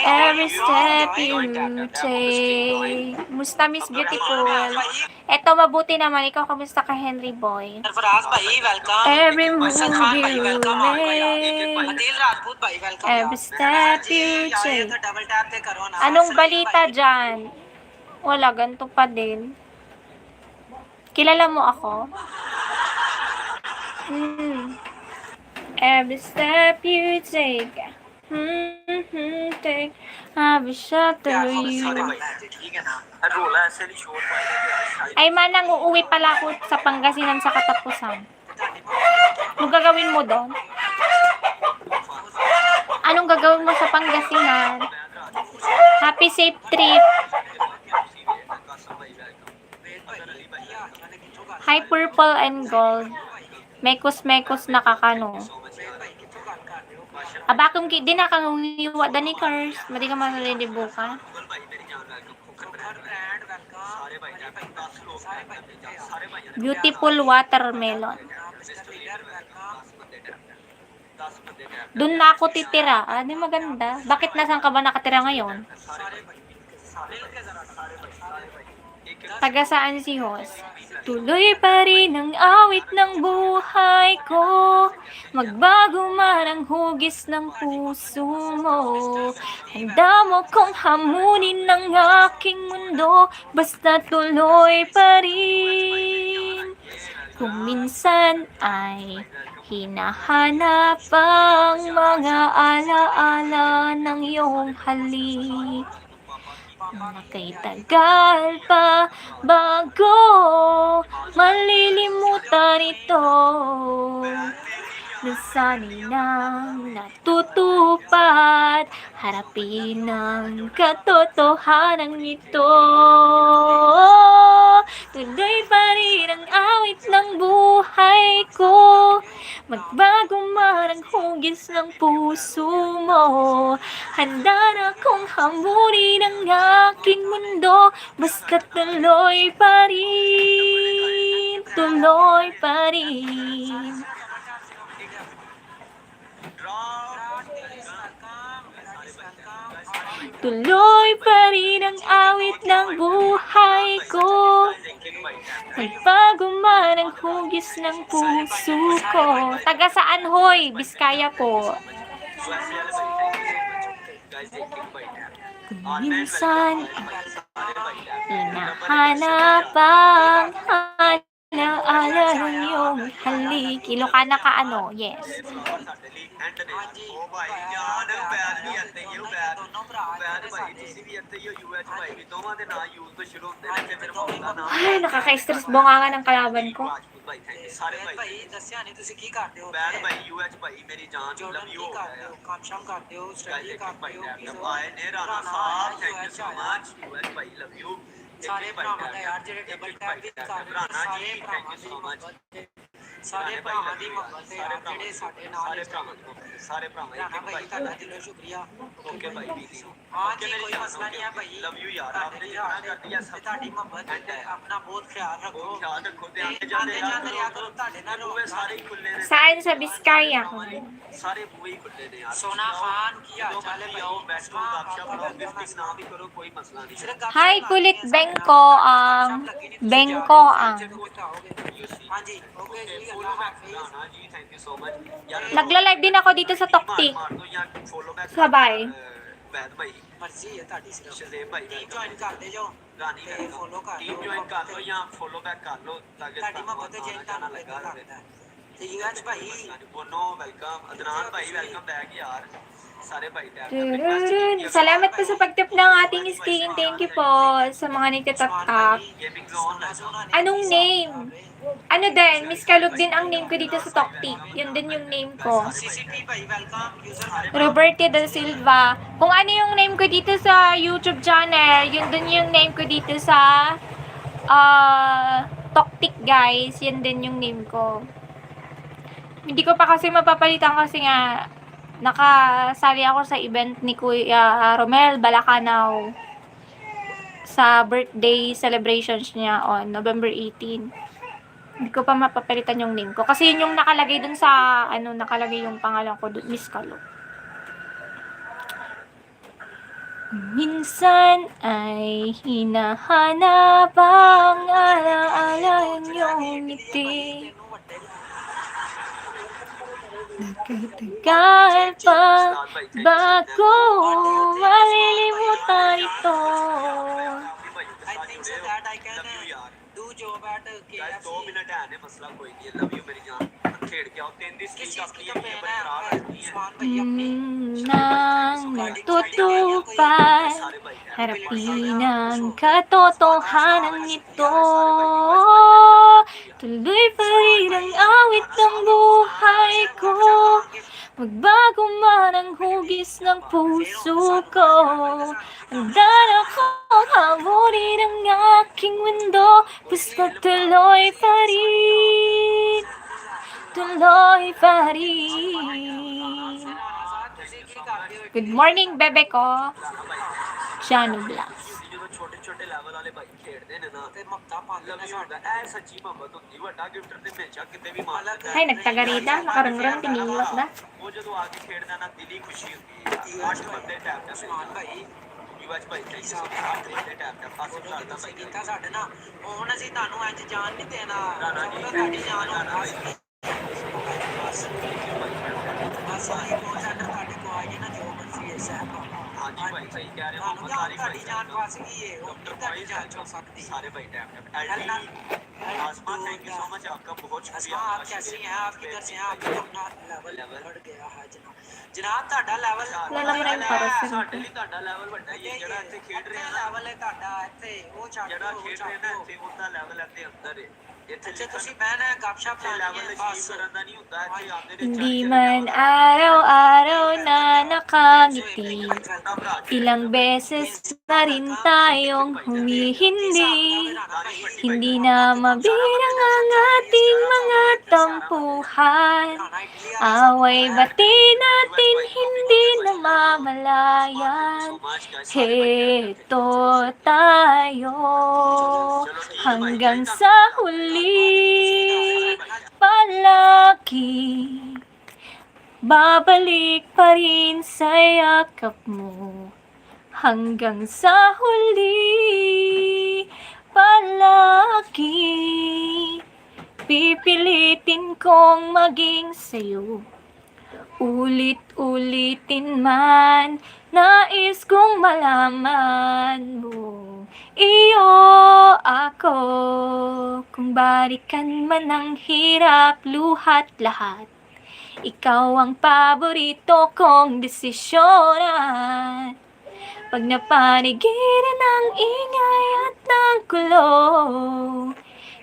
every step you take. Musta, Miss Beautiful? Eto, mabuti naman. Ikaw, kamusta ka, Henry Boy? Sarfaraz भाई welcome. Every move Faisal खान भाई you welcome. make. Adeel राजपूत भाई welcome. Every step you take. Double tap पे करो ना। Anong balita dyan? Wala, ganito pa din. Kilala mo ako? Hmm. Every step you take. Hmm, hmm, take. Every shot that you. Ay, manang uuwi pala ako sa Pangasinan sa katapusan. Ano gagawin mo doon? Anong gagawin mo sa Pangasinan? Happy safe trip. Hi, Purple and Gold. Mekos-mekos na kakano. Abakom ki, di na kangungiwa, Dani Cars. Madi ka manalidibo ka. Beautiful watermelon. Doon na ako titira. Ah, di maganda. Bakit, nasaan ka ba nakatira ngayon? Taga saan si Hos? Tuloy pa rin ang awit ng buhay ko. Magbago man ang hugis ng puso mo. Handa mo kong hamunin ang aking mundo. Basta tuloy pa rin. Kung minsan ay hinahanap ang mga alaala ng iyong halik. Nakatagal pa bago malilimutan ito. Minsan nang natutupad, harapin ang katotohanan ito. Tuloy pa rin ang awit ng buhay ko. Magbago man ang hugis ng puso mo. Handa na kong hamunin ang aking mundo. Basta tuloy pa rin, tuloy pa rin. Tuloy pa rin ang awit ng buhay ko. Nagbago man ang hugis ng puso ko. Taga saan, hoy? Biskaya po. Kung minsan, hinahanap ang alaala ng iyong halik. Ilocana ka, ano? Yes. Ay, nakaka-stress bunganga ng kalaban ko. भाई, भाई, ਦੱਸਿਆ ਨਹੀਂ ਤੁਸੀਂ ਕੀ ਕਰਦੇ ਹੋ? ਬੈਨ ਭਾਈ, ਯੂਐਚ ਭਾਈ, ਮੇਰੀ ਜਾਨ, ਲਵ ਯੂ ਹੋ ਗਿਆ। ਕੰਮ ਸ਼ਾਮ ਕਰਦੇ ਹੋ, ਸਟੱਡੀ ਕਰਦੇ ਹੋ, ਕੀ ਹੋ? ਆਏ ਨੇ ਰਾਣਾ ਸਾਹਿਬ, thank you so much, ਯੂਐਚ ਭਾਈ, ਲਵ ਯੂ। ਸਾਰੇ ਭਰਾਵਾਂ ਦਾ ਯਾਰ, ਜਿਹੜੇ ਡਬਲ ਟੈਪ ਵੀ ਕਰ ਰਹੇ ਨੇ, ਸਾਰੇ ਭਰਾਵਾਂ ਦੀ ਮੁਹੱਬਤ, ਸਾਰੇ ਭਰਾਵਾਂ ਦੀ ਮੁਹੱਬਤ ਹੈ ਯਾਰ, ਜਿਹੜੇ ਸਾਡੇ ਨਾਲ ਇਸ ਟਾਈਮ, ਸਾਰੇ ਭਰਾਵਾਂ, ਇੱਕ ਇੱਕ ਭਾਈ, ਤੁਹਾਡਾ ਦਿਲੋਂ ਸ਼ੁਕਰੀਆ। ਓਕੇ ਭਾਈ, ਬੀਬੀ। ਹਾਂ ਜੀ, ਕੋਈ ਮਸਲਾ ਨਹੀਂ ਹੈ ਭਾਈ। ਲਵ ਯੂ ਯਾਰ, ਤੁਹਾਡੇ ਆਪਨੇ ਵੀ ਕਿਤਨਾ ਹਾਲ ਹੈ। ਕਰ ਦਿਆ ਸਭ। ਤੇ ਤੁਹਾਡੀ ਮੁਹੱਬਤ, ਆਪਣਾ ਬਹੁਤ ਖਿਆਲ ਰੱਖੋ। ਬਹੁਤ ਖਿਆਲ ਰੱਖੋ, ਤੇ ਤੇ ਆਉਂਦੇ ਜਾਂਦੇ ਆਉਂਦੇ ਰਿਹਾ ਕਰੋ, ਤੁਹਾਡੇ ਨਾਲ ਰੌਣਕ ਸਾਰੇ ਖੁੱਲੇ ਨੇ। Saan sa Biskaya ko? ਸਾਰੇ ਬੂਹੇ ਹੀ ਖੁੱਲੇ ਨੇ ਯਾਰ। ਸੋਨਾ ਖਾਨ, ਕੀ ਹਾਲ ਚਾਲ ਹੈ ਭਾਈ? ਆਓ, ਬੈਠੋ, ਗੱਪਸ਼ਪ ਮਾਰੋ, ਲਿਪਸਟਿਕ ਨਾ ਵੀ ਕਰੋ, ਕੋਈ ਮਸਲਾ ਨਹੀਂ ਹੈ। Hi, Kulit Bengko ang, Bengko ang. ਹਾਂਜੀ, ਓਕੇ ਜੀ, ਅੱਲਾ ਹਾਫਿਜ਼। Nagla-live din ako dito sa Toktik. Sabay. ਮਰਜ਼ੀ ਹੈ ਤੁਹਾਡੀ ਸਿਰਫ। ਟੀਮ ਜੁਆਇਨ ਕਰ ਦੇ ਜਾਓ ਤੇ ਫੋਲੋ ਕਰ ਲਓ। ਟੀਮ ਜੁਆਇਨ ਕਰ ਲਓ ਜਾਂ ਫੋਲੋ ਬੈਕ ਕਰ ਲਓ, ਤਾਂ ਕਿ ਤੁਹਾਡੀ ਮੁਹੱਬਤ ਤੇ ਚੇਂਜ ਤੁਹਾਨੂੰ ਲੱਗਾ ਰਹੇ। ਤੇ ਯੂਐਸ ਭਾਈ। Bono, welcome. ਅਦਨਾਨ ਭਾਈ, ਵੈਲਕਮ ਬੈਕ ਯਾਰ। ਸਾਰੇ ਭਾਈ tap tap. Tururun. Salamat po sa pag-tap ng ating skin. Thank you po sa mga nagtatatap. Anong name? Ano din, Miss Kalog din ang name ko dito sa Toktik. Yun din yung name ko. Roberto da Silva. Kung ano yung name ko dito sa YouTube channel, yun din yung name ko dito sa, ah, Toktik, guys. Yun din yung name ko. Hindi ko pa kasi mapapalitan kasi nga nakasali ako sa event ni Kuya Romel Balacanaw sa birthday celebrations niya on November eighteen. Hindi ko pa mapapalitan yung name ko. Kasi yun yung nakalagay dun sa, ano, nakalagay yung pangalan ko dun, Miss Kalo. Minsan ay hinahanap ang alaala niyong ngiti. Nagkatagal pa bago malilimutan ito. I think so that I can, uh, do job at K F C. Guys, दो मिनट है, आने, मसला कोई नहीं है। Love you मेरी जान। खेल के आओ, तीन दिन किस चीज की कंप्लेन है, उस्मान भाई, अपनी? Nang natutupad, harapin ang katotohanan nito. Tuloy pa rin ang awit ng buhay ko. Magbago man ang hugis ng puso ko, handa na akong habulin ang aking mundo. Basta tuloy pa rin, tuloy pa rin. Good morning, bebe ko. Jano Vlogs. Hay, nagtagarida, makarungrung, tingiwat da. جناب، تہاڈا لیول، لا، لا، میں نہیں پڑھ سکتی۔ تہاڈا لیول وڈا ہی ہے، جیہڑا اتھے کھیڈ رہے نا، لیول ہے تہاڈا، اتھے او چھڈ دو، او چھڈ دو۔ اچھا، تسی بہنا ہے، گپ شپ لانی ہے، بس۔ Hindi man araw-araw na nakangiti, ilang beses na rin tayong humihindi. Hindi na mabilang ang ating mga tampuhan. Away-bati natin hindi namamalayan. Heto tayo hanggang sa huli. Palagi babalik pa rin sa yakap mo. Hanggang sa huli, palagi pipilitin kong maging sa'yo. Ulit-ulitin man, nais kong malaman mo. Iyo ako, kung balikan man ang hirap, luha't lahat. Ikaw ang paborito kong desisyonan. Pag napanigiran ang ingay at ng gulo,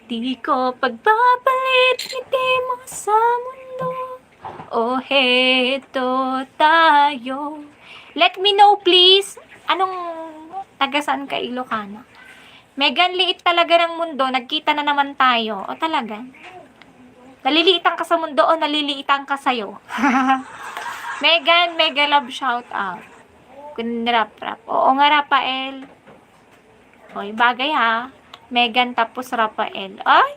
di ko pagpapalit ngiti mo sa mundo. O heto tayo. Let me know, please. Anong, taga saan ka, Ilocana? Megan, liit talaga ng mundo. Nagkita na naman tayo. O talaga? Naliliitan ka sa mundo o naliliitan ka sa'yo? Megan, mega love shout out. Kun ni Raprap. Oo nga, Rafael. Oy, bagay ha. Megan tapos Rafael. Ay!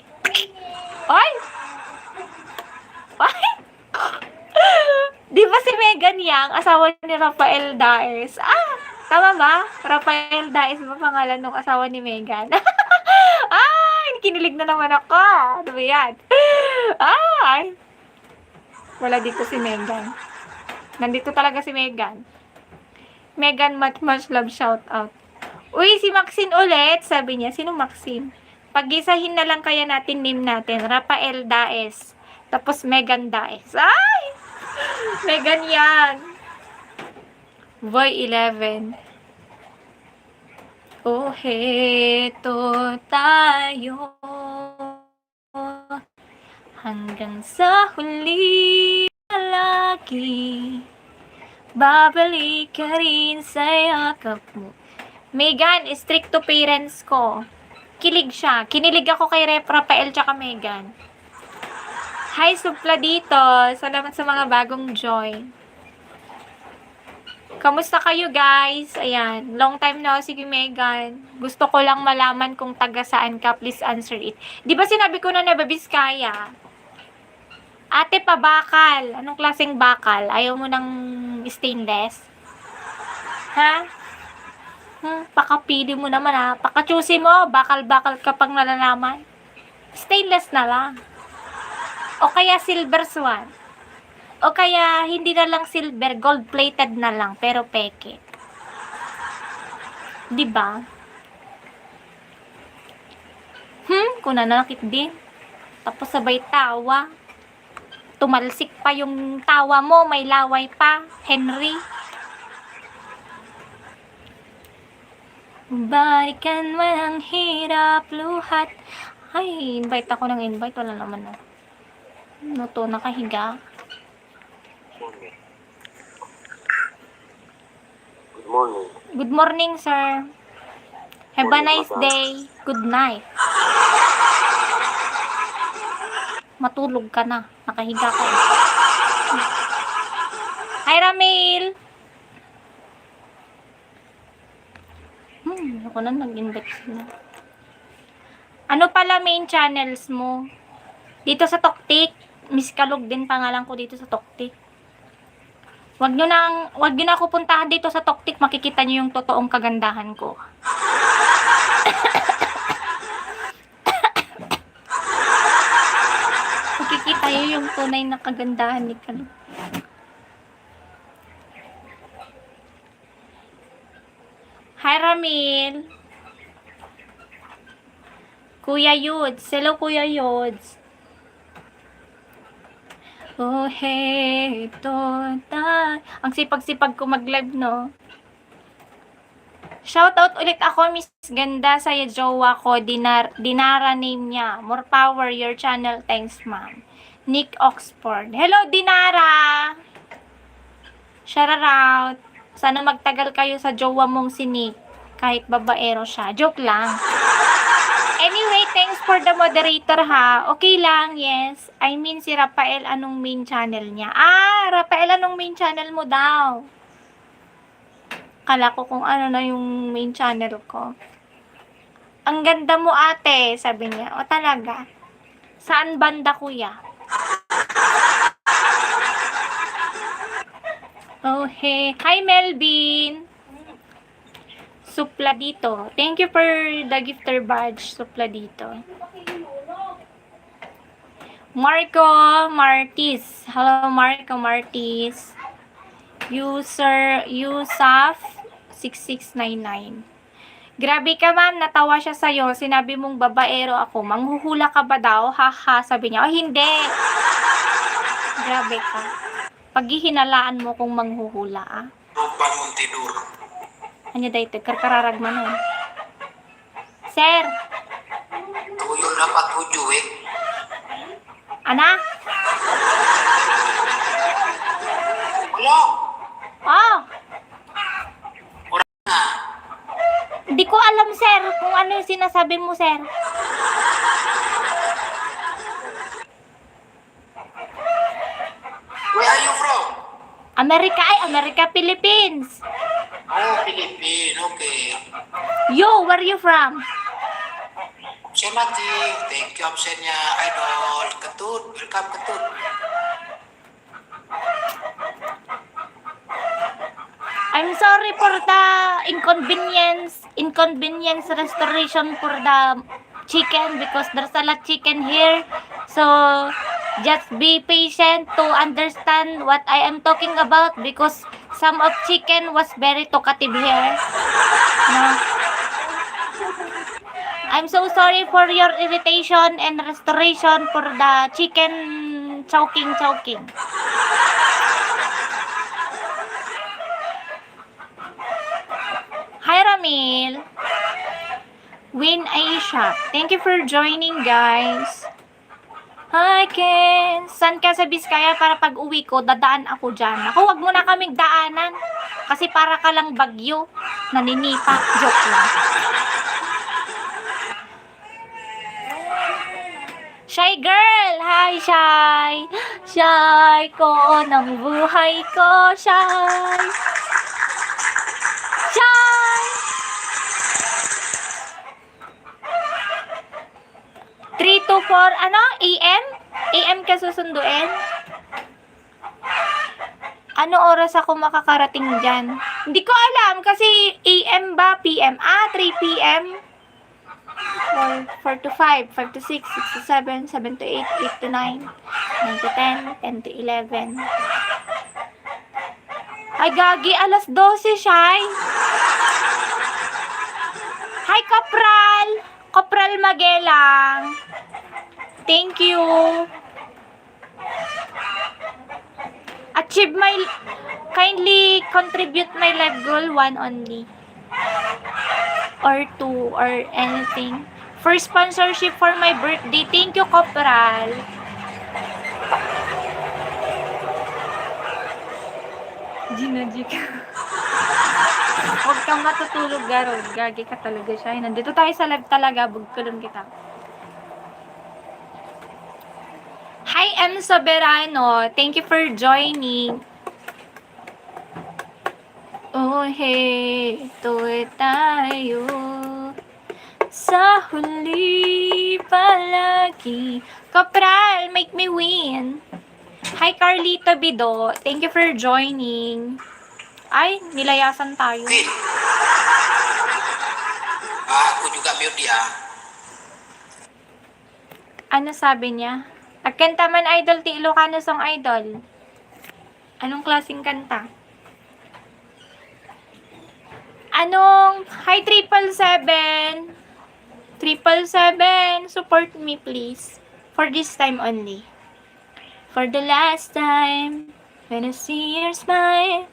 Ay! Ay! Di ba si Megan Yang, asawa ni Rafael Daes? Ah! Tama ba? Rafael Daes ba pangalan ng asawa ni Megan? Ay! Kinilig na naman ako. Ano ba yan? Ay! Wala dito si Megan. Nandito talaga si Megan. Megan, much, much love, shout out. Uy, si Maxine ulit, sabi niya. Sino Maxine? Paggisahin na lang kaya natin name natin. Rafael Daes. Tapos Megan Daes. Ay! Megan Yang. Boy eleven. Oh, heto tayo. Hanggang sa huli, palagi babalik ka rin sa yakap mo. Megan, strict to parents ko. Kilig siya. Kinilig ako kay Rep Rafael tsaka Megan. Hi, Supla dito. Salamat sa mga bagong join. Kamusta kayo, guys? Ayan, long time no see, Megan. Gusto ko lang malaman kung taga saan ka. Please answer it. Di ba sinabi ko na nagbibiskaya? Ate, pabakal. Anong klaseng bakal? Ayaw mo ng stainless? Ha? Hmm, pakapili mo naman, ha. Pakachoosy mo, bakal-bakal ka pang nalalaman. Stainless na lang. O kaya silver swan. O kaya hindi na lang silver, gold-plated na lang, pero peke. Di ba? Hmm, kuna na nakit din. Tapos sabay tawa. Tumalsik pa yung tawa mo, may laway pa, Henry. Balikan man ang hirap, luhat. Ay, invite ako ng invite. Wala naman na. Ano to? Nakahiga. Good morning. Good morning, sir. Have a nice day. Good night. Matulog ka na. Nakahiga ka eh. Hi, Ramil. Hmm, ako na nag-invite sila. Ano pala main channels mo? Dito sa Toktik, Miss Kalog din pangalan ko dito sa Toktik. Wag nyo nang, wag nyo na ako puntahan dito sa Toktik, makikita nyo yung totoong kagandahan ko. Makikita nyo yung tunay na kagandahan ni Kalog. Hi, Ramil. Kuya Yods. Hello, Kuya Yods. Oh, hey, ito ta-, ang sipag-sipag ko mag-live, no? Shout out ulit ako, Miss Ganda, sa jowa ko, Dinar-, Dinara name niya. More power your channel. Thanks, ma'am. Nick Oxford. Hello, Dinara! Shout out. Sana magtagal kayo sa jowa mong si Nick, kahit babaero siya. Joke lang. Anyway, thanks for the moderator, ha. Okay lang, yes. I mean, si Rafael, anong main channel niya? Ah, Rafael, anong main channel mo daw? Kala ko kung ano na yung main channel ko. "Ang ganda mo, ate," sabi niya. O, talaga? Saan banda, kuya? Oh, hey. Hi, Melvin. Supla dito. Thank you for the gifter badge. Supla dito. Marco Martis. Hello, Marco Martis. User, Usaf six six nine nine. Grabe ka, ma'am. Natawa siya sa'yo. Sinabi mong babaero ako. Manghuhula ka ba daw? Haha, sabi niya. Oh, hindi. Grabe ka. Paghihinalaan mo kung manghuhula, ah. Ropa Montedor. Anya daytoy, karkararag man, eh. Sir. Tuyo na pa tuyo, eh. Ana? Hello? Oh. Di ko alam, sir, kung ano yung sinasabi mo, sir. Where are you from? Amerika, ay, Amerika, Philippines. Oh, Philippine, okay. You, where you from? Siya Mati, thank you, Absenya Idol. Katut, welcome, Katut. I'm sorry for the inconvenience, inconvenience restoration for the chicken because there's a lot chicken here. So just be patient to understand what I am talking about because some of chicken was very talkative here. No? I'm so sorry for your irritation and restoration for the chicken choking choking. Hi, Ramil. Win Asia. Thank you for joining, guys. Hi, Ken. Saan ka sa Biskaya para pag-uwi ko? Dadaan ako dyan. Ako, wag mo na kaming daanan. Kasi para ka lang bagyo. Naninipa. Joke lang. Shy girl! Hi, Shy! Shy ko ng buhay ko, Shy! Shy! Three to four, ano? A M? A M ka susunduin? Ano oras ako makakarating dyan? Hindi ko alam kasi A M ba? P M? Ah, three P M? Four, four to five, five to six, six to seven, seven to eight, eight to nine, nine to ten, ten to eleven. Ay, gagi, alas dose, Shy. Hi, Kapral. Kapral Magelang. Thank you. Achieve my, kindly contribute my life goal, one only. Or two, or anything. For sponsorship for my birthday. Thank you, Kopral. Gina, Gika. Huwag kang matutulog, Garod. Gagi ka talaga siya. Nandito tayo sa live talaga. Bugkulon kita. Hi, M Soberano. Thank you for joining. Oh, hey, tuloy tayo. Sa huli palagi. Kapral, make me win. Hi, Carlito Bido. Thank you for joining. Ay, nilayasan tayo. Okay. Ah, aku juga mute dia. Ano sabi niya? Agkanta man, idol, ti Ilocano song, idol. Anong klaseng kanta? Anong, hi, triple seven. Triple seven, support me, please. For this time only. For the last time, when I see your smile.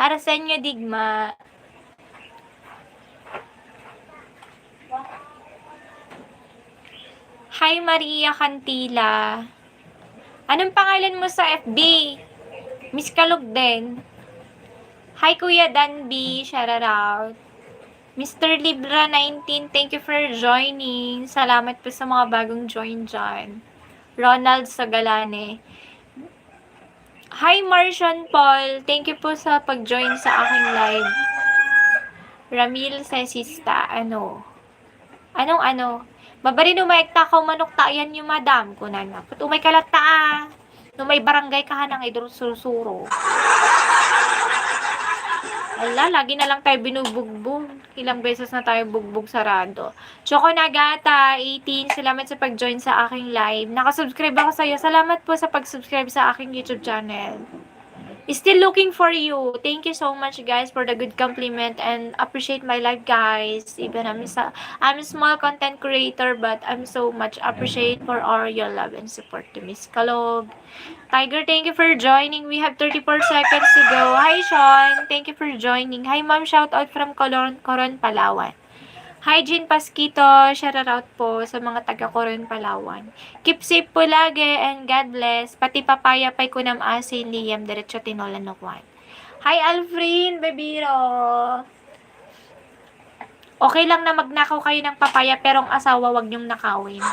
Arsenio Digma. Hi, Maria Cantila. Anong pangalan mo sa F B? Miss Kalog din. Hi, Kuya Dan B. Shout out. Mister Libra nineteen, thank you for joining. Salamat po sa mga bagong join dyan. Ronald Sagalane. Hi, Marcion Paul. Thank you po sa pag-join sa aking live. Ramil Sesista, ano? Anong ano? Mabarin umay takaw manok ta, ayan yung madam, kunana. Ba't umay ka latta, ah? No may barangay ka, hanang ay sursuro. Ala, lagi na lang tayo binubugbog. Ilang beses na tayo bugbog sarado. Choco Nagata, eighteen, salamat sa pag-join sa aking live. Nakasubscribe ako sa'yo. Salamat po sa pag-subscribe sa aking YouTube channel. Still looking for you. Thank you so much, guys, for the good compliment and appreciate my life, guys. Even I'm sa I'm a small content creator, but I'm so much appreciate for all your love and support to Miss Kalog. Tiger, thank you for joining. We have thirty-four seconds to go. Hi, Sean. Thank you for joining. Hi, Ma'am. Shout out from Coron, Coron, Palawan. Hi, Jean Pasquito. Shout out po sa mga taga Coron, Palawan. Keep safe po lagi and God bless. Pati papaya pa'y kunam asin, Liam, diretso tinola no kwan. Hi, Alfrin Bebiro. Okay lang na magnakaw kayo ng papaya, pero ang asawa, wag niyong nakawin.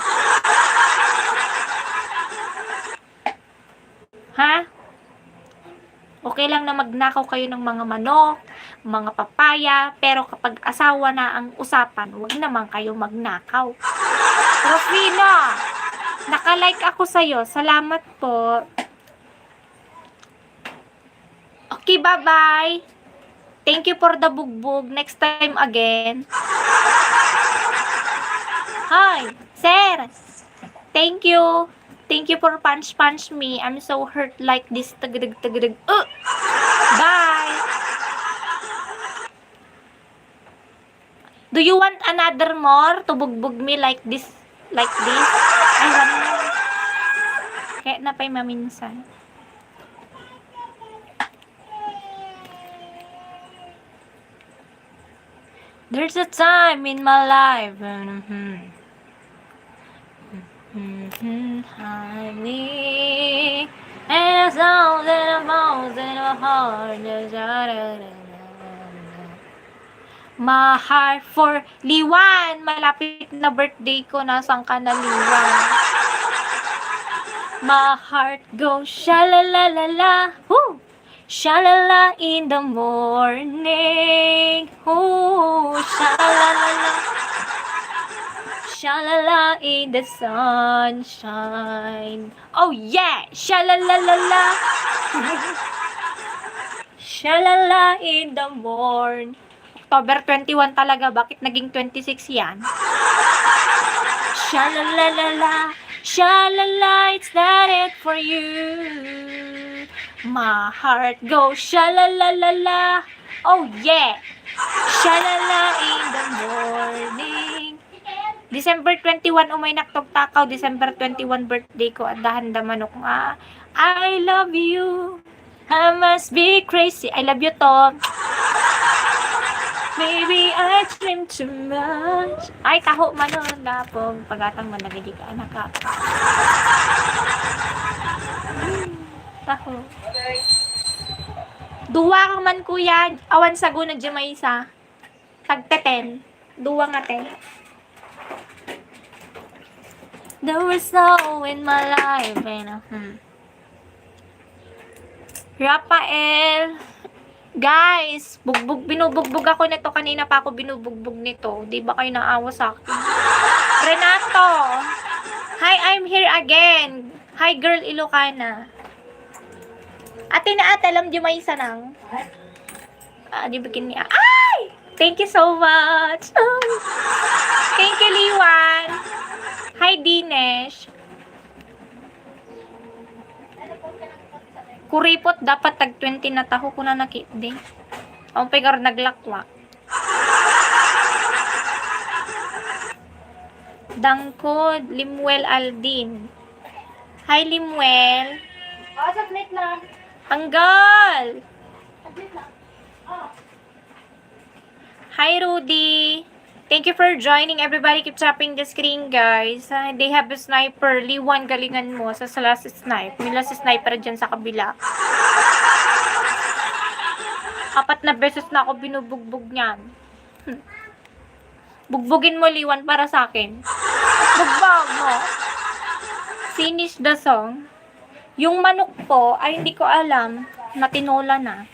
Ha? Okay lang na magnakaw kayo ng mga manok, mga papaya, pero kapag asawa na ang usapan, wag naman kayo magnakaw. Rufino, naka-like ako sa'yo. Salamat po. Okay, bye-bye. Thank you for the bugbog. Next time again. Hi, sir. Thank you. Thank you for punch punch me. I'm so hurt like this. Tagdag tagdag. Uh! Bye. Do you want another more to bugbog me like this? Like this? I want more. Kaya na pa'y maminsan. There's a time in my life when, hmm, hmm, hmm, honey, and a sound and a voice and a heart. My heart for Liwan. Malapit na birthday ko. Nasaan ka na, Liwan? My heart goes sha la la la la. Woo! Sha la la in the morning. Ooh, sha la la la la. Sha la la in the sunshine. Oh yeah! Sha la la la la. Sha la la in the morn. October twenty-one talaga, bakit naging twenty-six yan? Sha la la la la, sha la la, it's not it for you. My heart goes sha la la la la. Oh yeah. Sha la la in the morning. December twenty-one, umay naktog takaw. December twenty-one, birthday ko. Addahan da manok nga, "I love you. I must be crazy." I love you, Tom. Maybe I dream too much. Ay, taho man nun, lapong. Pagatang man, nagadi ka, anak ka. Taho. Duwa ka man, kuya. Awan sago na dyan may isa. Tagteten. Duwa nga te. There was no in my life, eh, no? Hmm. Rafael, guys, bugbog, binubugbog ako nito. Kanina pa ako binubugbog nito. Di ba kayo naawa sa akin? Renato, hi, I'm here again. Hi, girl Ilocana. Ate na ate, alam di may isa nang. Ah, di ba kini-, ay! Thank you so much. Thank you, Liwan. Hi, Dinesh. Kuripot, dapat tag twenty na taho, kuna na kitdi. Ang pegar naglakwak. Dangkod, Limuel Aldin. Hi, Limuel. Oh, saglit lang. Anggal! Saglit lang. Oh. Hi, Rudy. Thank you for joining. Everybody keep tapping the screen, guys. Ah, they have a sniper. Liwan, galingan mo sa, sa last snipe. May last sniper dyan sa kabila. Apat na beses na ako binubugbog niyan. Hmm. Bugbugin mo, Liwan, para sa akin. Bugbog mo. Finish the song. Yung manok po, ay, hindi ko alam. Natinola na.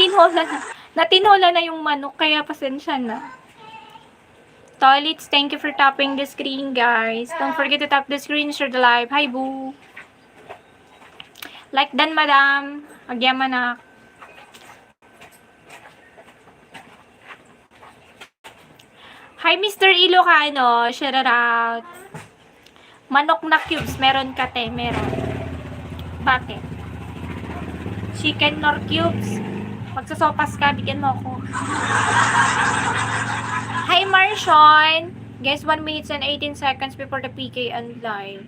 Tinola na. Natinola na yung manok, kaya pasensya na. Toilets, thank you for tapping the screen, guys. Don't forget to tap the screen, share the live. Hi, boo. Like dan, madam. Agyamanak. Hi, Mister Ilocano. Shout out. Manok na cubes, meron ka, te? Meron. Bakit? Chicken nor cubes? Magsasopas ka, bigyan mo ako. Hi, Marshon. Guys, one minutes and eighteen seconds before the P K end live.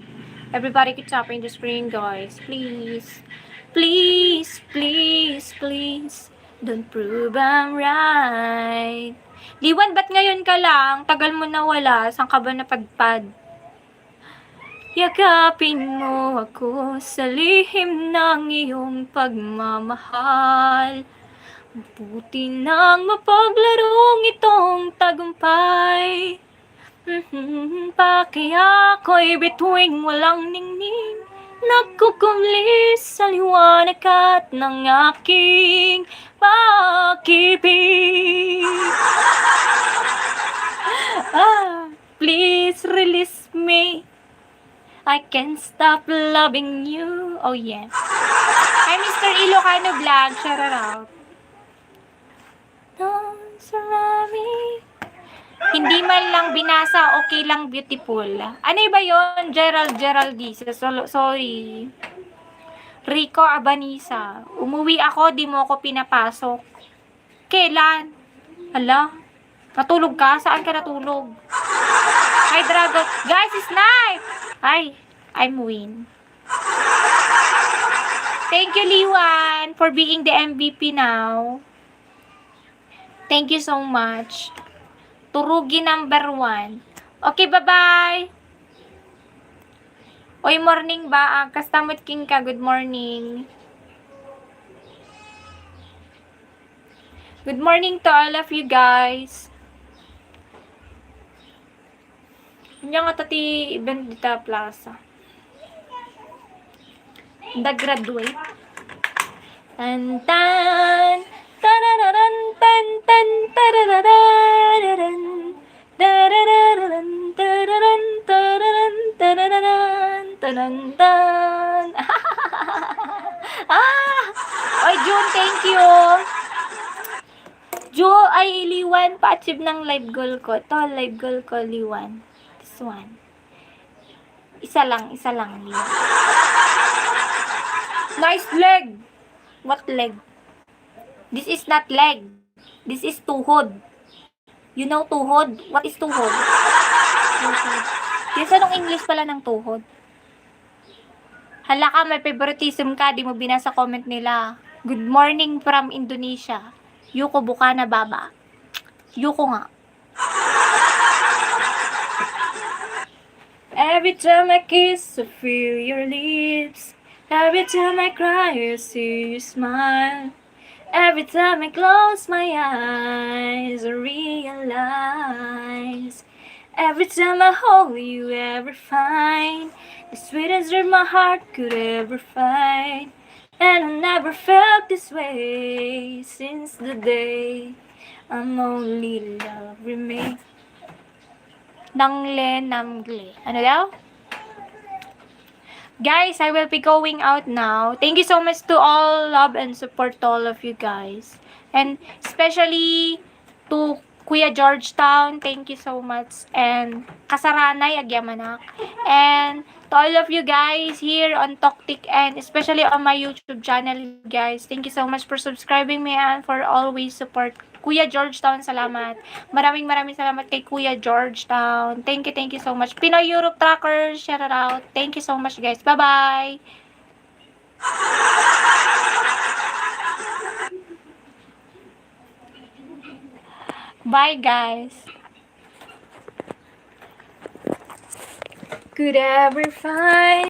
Everybody keep tapping the screen, guys. Please. Please, please, please. Don't prove I'm right. Liwan, ba't ngayon ka lang? Tagal mo nawala. Saan ka ba napadpad? Yakapin mo ako sa lihim ng iyong pagmamahal. Mabuti nang mapaglarong itong tagumpay. Mhm, pakiakoy bituing walang ningning. Nagkukumlis sa liwanag at ng aking pag-ibig. Ah, please release me. I can't stop loving you. Oh, yes. Hi, Mister Ilocano Vlog. Shout out. Don't surround me. Hindi man lang binasa, okay lang, beautiful. Ano ba yon? Gerald, Gerald D. So, so, sorry. Rico Abanisa. Umuwi ako, di mo ako pinapasok. Kailan? Hala, natulog ka? Saan ka natulog? Hi, Dragon. Guys, snipe! Ay, I'm win. Thank you, Liwan, for being the M V P now. Thank you so much. Turugi number one. Okay, bye-bye. Oy, morning ba? Ah, kasta met kenka. Good morning. Good morning to all of you guys. Ania ngata ti event dita plaza? The graduate. Tan, tan, tarararan, tan, tan, tararararan, tararararan, tararan, tararan, tarararan, tanan, tan. Ah! Oy, June, thank you. Jo, ay, Liwan, pa-achieve ng live goal ko. Ito, live goal ko, Liwan. This one. Isa lang, isa lang, Liwan. Nice leg! What leg? This is not leg. This is tuhod. You know tuhod? What is tuhod? Tuhod. Yes, anong English pala ng tuhod? Hala ka, may favoritism ka, di mo binasa comment nila. Good morning from Indonesia. Yuko bukana baba. Yuko nga. Every time I kiss, I feel your lips. Every time I cry, I see you smile. Every time I close my eyes, I realize. Every time I hold you, ever find the sweetest dream my heart could ever find. And I never felt this way since the day I'm only love remains. Nangle, namgle. Ano daw? Guys, I will be going out now. Thank you so much to all love and support to all of you guys. And especially to Kuya Georgetown, thank you so much. And Kasaranay, agyamanak. And to all of you guys here on Toktik and especially on my YouTube channel, guys, thank you so much for subscribing me and for always support. Kuya Georgetown, salamat. Maraming, maraming salamat kay Kuya Georgetown. Thank you, thank you so much. Pinoy Europe Truckers, shout out. Thank you so much, guys. Bye-bye. Bye, guys. Could ever find